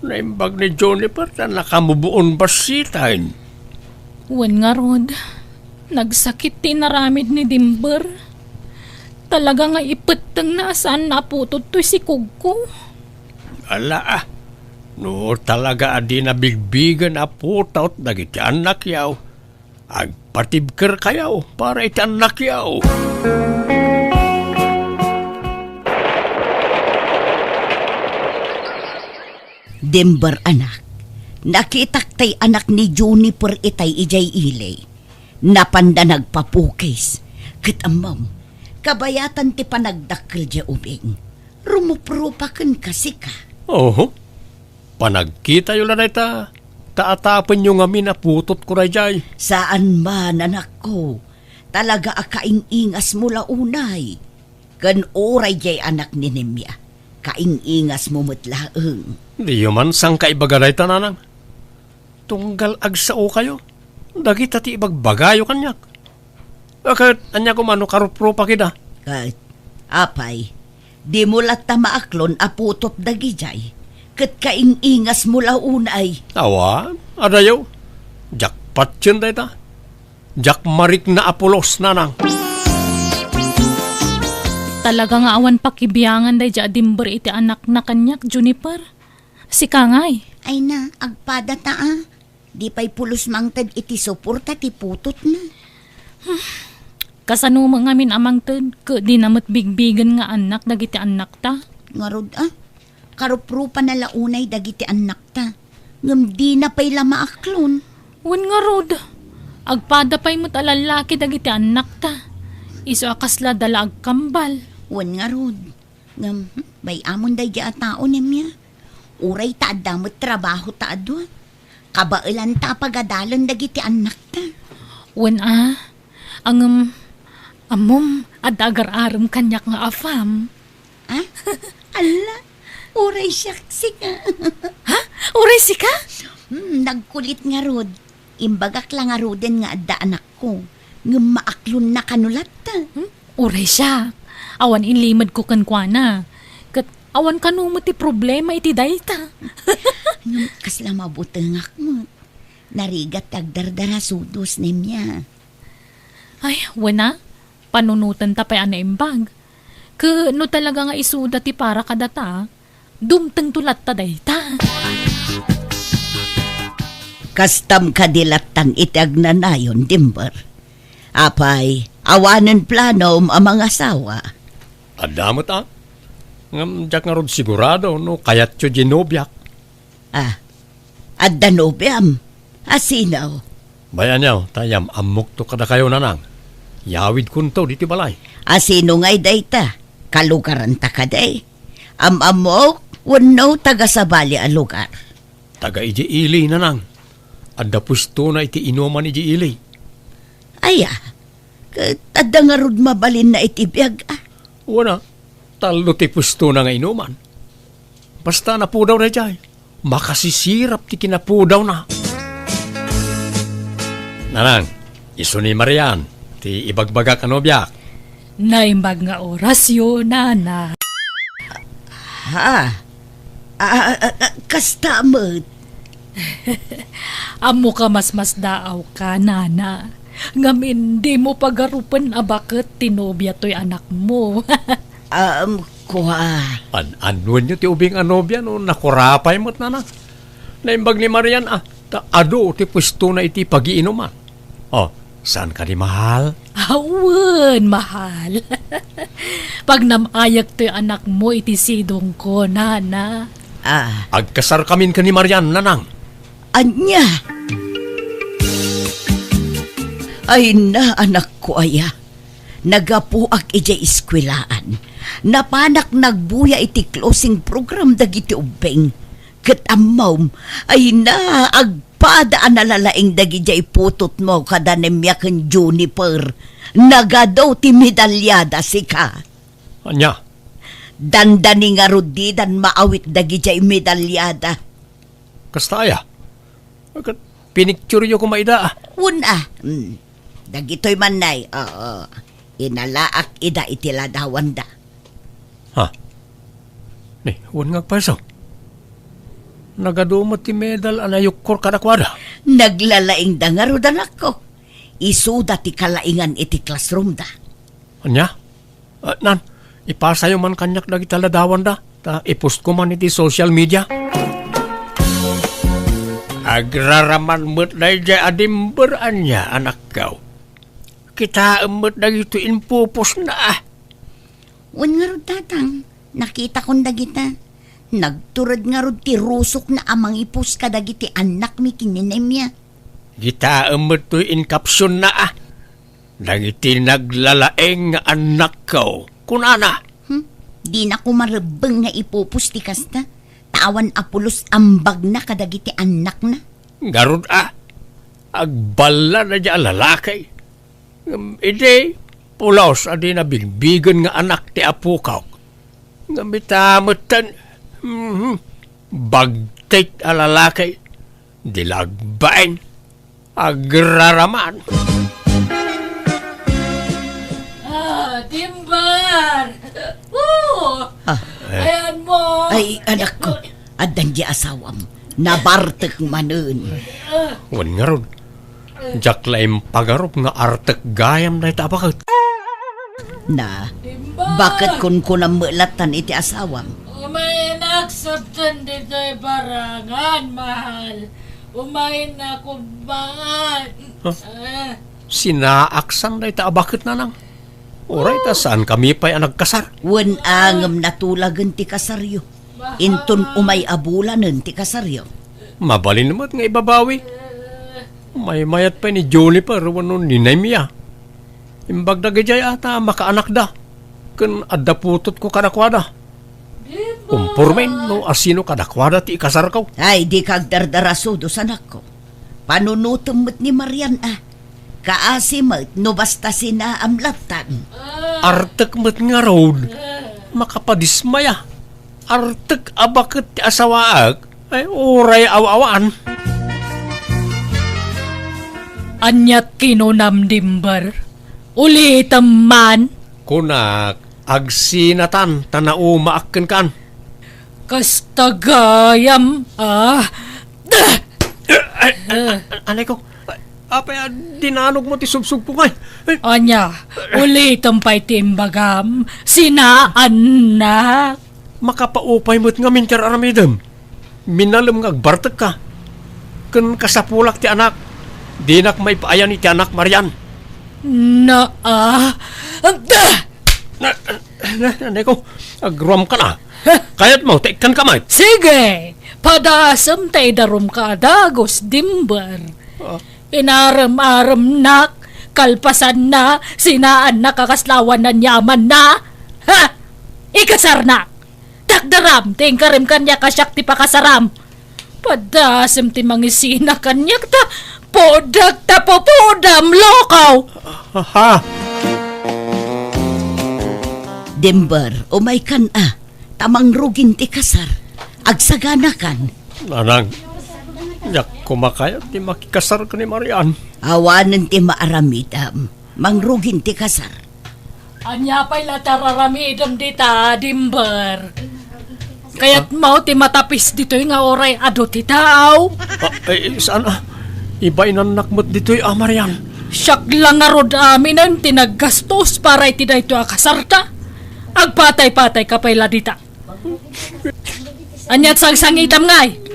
Naimbag ni Juniper ta nakamuboon bassiten. Wen ngarud, nagsakit ti inaramid ni Dimber. Talaga nga ipettengna a saan a putot toy sikogko. Ala, a, no talaga a di nabigbigen a putot dagiti annakyo, agpatibkerkayo para iti annakyo. Dimber, anak, nakitak tay anak ni Juniper itay idiay ili. Napanda nagpapukis. Ket ammom, kabayatan ti panagdakkel diay ubing. Rumuprupa kenka, sika. Oho. Panagkitayo la dayta, ta atapenyo ngamin a putotko daydiay. Saan man, anakko. Talaga a kaing-ingasmo la unay. Ken uray diay anak ni Nemia, kaing-ingasmo met laeng. Diyo man sangkaibaga dayta, nanang. Tunggal agsaokayo, dagita ti ibagbagayo kaniak. A, ket ania koma no karuprupak ida? Ket, apay, dimo latta maaklon a putot dagidiay, ket kaing-ingasmo la unay. Awan, adayo. Diak patien dayta. Diak marikna a pulos, nanang. Talaga nga awan pakibiangan daydiay a dimber iti anakna kaniak, Juniper. Sika ngay? Ay na, agpada ta a. Di pay pulos mangted iti suporta ti putotna. Kasano met ngamin a mangted, ket dina met bigbigen nga annak dagiti annakta? Ngarud a, karuprupana la unay dagiti annakta. Ngem dina pay la maaklon. Wen ngarud, agpada pay met a lallaki dagiti annakta. Isu a kasla da la agkambal. Wen ngarud. Ngem, hmm, bay-amon daydiay a tao, Nemia. Uray ta adda met trabaho ta a dua, kabaelanta a pagadalen dagiti annakta. Wen a, ngem, ammom, adda agar-arem kaniak nga afam. Ah? Alla, uray siak, sika. Ha? Uray sika? Hmm, nagkulit ngarud. Imbagak la ngaruden nga adda anakko, ngem maaklonna kano latta. Hmm? Uray siak, awan inlimedko kenkuana. Ket awan kano met ti problema iti dayta. Ngem kasla mabutengak met. Narigat ti agdardarasudos, Nemia. Ay, wen a, panunotenta pay a naimbag. Ket no talaga nga isuda ti para kadata, dumtengto latta dayta. Kastam kadi lattan iti agnanayon, Dimber? Apay, awanen planom a mangasawa? Adda met a. Ngem diak ngarud sigurado no kayatyo diay nobiak. Ah, adda nobiam? A sino? Bay, aniaw, ta yam-ammokto kadakayo, nanang. Yawidkonto ditoy balay. A sino ngay dayta? Kalugaranta kadi? Am-ammok wenno taga-sabali a lugar? Taga idiay ili, nanang. Adda puestona iti inuman idiay ili. Aya, ket adda ngarud mabalinna iti biag a? Wen a, tallo ti puestona nga inuman. Basta napudaw daydiay, makasisirap ti kinapudawna. Nanang, isu ni Marian, ti ibagbagak a nobiak. Naimbag nga orasyo, nana. Ha? Ah, ah, ah, kasta met. Ammok a masmasdaawka, nana. Ngamin, dimo pagarupen a baket ti nobia toy anakmo. Um, kua. An-annuenyo ti ubing a nobia no nakurapay met, nana. Naimbag ni Marian a, ta adu ti puestona iti pagiinuman. Oh, saan kadi, mahal? Awen, mahal. Pagnam-ayak toy anakmo iti sidongko, nana. Ah. Agkasarkamin ken ni Marian, nanang. Ania? Ay na, anakko aya. Naggapuak idiay eskuelaan. Napanak nagbuya iti closing program dagiti ubbing. Ket ammom, ay na, agpada a nalalaing dagidiay putotmo kada Nemia ken Juniper. Nagadu ti medalyada, sika. Ania? Dandani ngarud didan maawit dagidiay medalyada. Kasta aya? Ket pinikturyo koma ida, ah. Wen a. Hmm. Dagitoy man nay, oo. Inalaak ida iti ladawanda. Ha? Ni, wen nga agpayso. Nagadu met ti medal a nayukkor kadakuada. Naglalaingda ngarud, anakko. Isuda ti kalaingan iti classroomda. Ania? Ah, nan, ipasayo man kaniak dagiti ladawanda, ta ipostko man iti social media. Agraraman met daydiay a Dimber, ania, anakko. Kitaem met dagitoy impupusna, ah. Wen ngarud, tatang, nakitakon dagita. Nagtured ngarud ti rusokna a mangipus kadagiti annakmi ken ni Nemia. Kitaem met toy in caption-na, ah. Dagiti naglalaeng nga annakko, kunana. Hmm? Dina koma rebbeng nga ipupos ti kasta, ta awan a pulos ambagna kadagiti annakna. Ngarud a, agballa daydiay a lalaki. Ngem idi, pulos a di nabigbigen nga anak ti apokaw. Ngem ita metten, mhm, bagtit a lalaki, di la agbain, agraraman. Ah, Dimber! Oo! Ah. Ayan mo! Ay, anak ko, addan di asawam. Nabartek manen. Wen ngarud, diak la impagarup nga artek gayam dayta a baket. Na, Dimber! Baket kunkunam met lattan iti asawam? Umaynak sabten ditoy barangan, mahal. Umaynak man. Huh? Ah. Sinaaksan dayta a baket, nanang. Uray ta saan kami pay a nagkasar. Wen a ngem natulagen ti kasaryo. Inton umay a bulanen ti kasaryo. Mabalin met nga ibabawi. Maymayat pay ni Juniper wenno ni Nemia. Imbag dagijay a ta makaanakda. Ken adda putotko kadakuada. Kumpormen no asino kadakuada ti ikasarko. Ay, dika agdardaraso, dos anakko. Panunotem met ni Marian a. Kaasi met no basta sinaam lattan. Artek met ngarud, makapadismaya. Artek a baket ti asawaek, ay uray aw-awaan. Aniat kinunam, Dimber? Ulitem man. Kunak, agsinatan ta naumaak kenkan. Kasta gayam, ah. Ay, ay, anay ko, apay a dinanogmo ti subsubko ngay? Ania, ulitem pay ti imbagam, sinaannak. Makapaupay met ngamin ti ar-aramidem. Minalem nga agbartekka. Ken kasapulak ti anak. Dinak maipaayan iti anak, Marian. Na, ah, da! Na, na, na, Neko, agruamka na. Kayatmo, ta ikkanka met. Sige! Padasem ta idarumka a dagus, Dimber. Ah. Inarem-aremnak, kalpasanna, sinaannak a kasla awan aniamanna. Ha! Ikasarnak! Takderam ti inkarim kaniak a siak ti pakasaram. Padasem ti mangisina kaniak ta pudak ta pupudam, lokaw! Aha! Dimber, umaykan a, ta mangrugin ti kasar. Agsaganakan. Nanang, diak koma kayat ti makikasar ken ni Marian. Awanen ti maaramidam. Mangrugin ti kasar. Ania pay la ti ar-aramidem dita, Dimber? Kayatmo ti matapis ditoy nga uray adu ti tao? Ah, eh, saan, ah? Ibainannak met ditoy, ah, Marian. Siak la ngarud aminen ti naggastos para iti daytoy a kasarta. Agpatay-patayka pay la dita. Aniat sangsangitam ngay?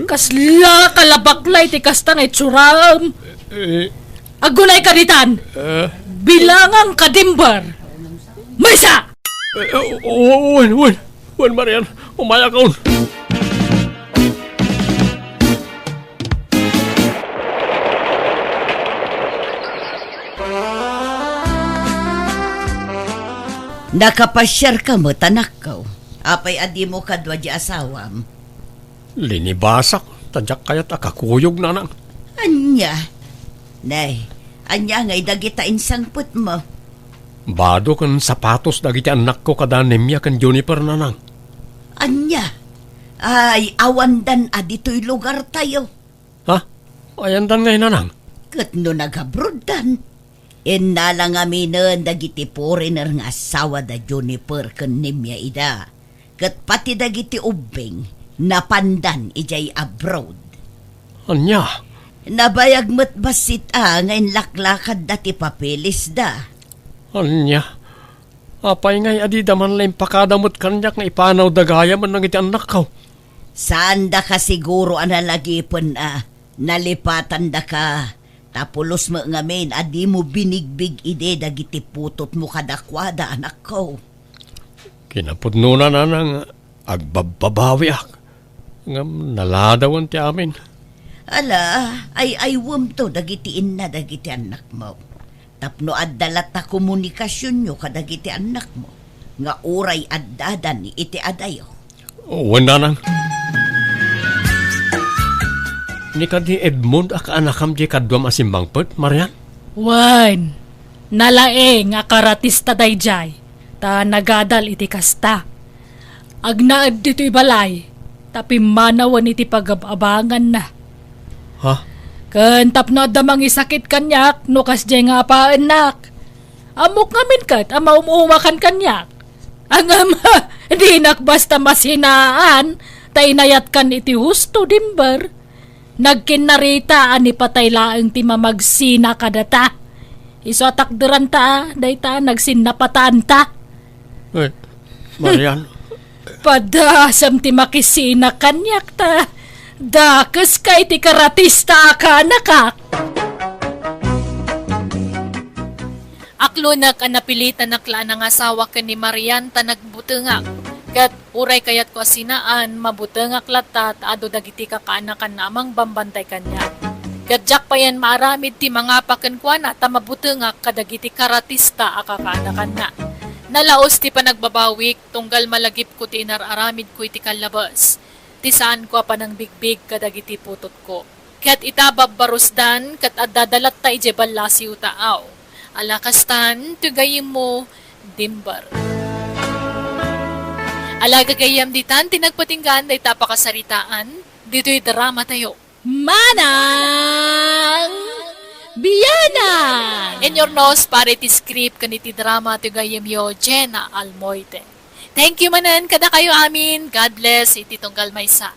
Kasla kalabakla iti kasta nga itsuram. Eh. Aggunayka ditan. Eh. Bilanganka, Dimber. Maysa! Eh, o-, o-, wen, wen. Wen, Marian. Umayakon. Nakapasiarka met, anakko. Apay a dimo kadua di asawam? Linibasak, ta diak kayat a kakuyog, nanang. Ania? Nay, ania ngay dagita insangpetmo? Bado ken sapatos dagiti annakko kada Nemia ken Juniper, nanang. Ania? Ay, awandan a ditoy lugartayo. Ha? Ayandan ngay, nanang? Ket no nagabroddan, innala ngaminen dagiti foreigner nga asawa da Juniper ken Nemia ida, ket pati dagiti ubbing, napandan idiay abroad. Ania? Nabayag met bassit a nga inlaklakadda ti papelisda. Ania? Apay ngay a dida man la impakada met kaniak nga ipanawda gayam dagiti annakko? Saandaka siguro a nalagipen a nalipatandaka, ta pulos met ngamin a dimo binigbig idi dagiti putotmo kadakuada, anakko. Kinapudnona, nanang, agbabbabawiak. Ngem naladawen ti amin. Ala, ay-aywemto dagiti inna dagiti annakmo. Tapno adda latta komunikasionyo kadagiti annakmo nga uray addadan iti adayo. Wen, nanang. Ni kadi Edmond a kaanakam di kaduam a simmangpet, Marian? Wen. Nalaing a karatista daydiay, ta nagadal iti kasta. Agnaed ditoy balay, ta pimmanawen iti pagab-abanganna. Ha? Ken tapno adda mangisakit kaniak no kasdiay nga apaennak. Ammok ngamin ket a maum-umakan kaniak. Ngem, dinak basta masinaan, ta inayatkan iti husto, Dimber. Nagkinnarita a ni patay laeng ti mamagsina kadata. Isu a takderanta, dayta nagsinnapataanta. Eh, Marian. Padasem ti makisina kaniak ta. Dakeska iti karatista a kaanakak. Aklonek a napilitanak la a nangasawa ken ni Marian ta nagbutengak. Ket uray kayatko a sinaan, mabutengak latta ta adu dagiti kakaanakanna a mangbambantay kaniak. Ket diak payen maaramid ti mangapa kenkuana ta mabutengak kadagiti karatista a kakaanakanna. Nalaus ti panagbabawik tunggal malagipko ti inar-aramidko iti kallabes, ti saanko a panangbigbig kadagiti putotko. Ket ita babbarusdan ket adda dalatta idiay ballasiw ta aw. Ala kastan, ti gayyemmo, Dimber. Ala gagayyem, ditan ti nagpatinggaan dayta a pakasaritaan, ditoy drama tayo. Manang Bianan! Inyornos, para iti script ken iti drama ti gayyemyo, Jenna Almoite. Thank you manen kadakayo amin. God bless iti tunggal maysa.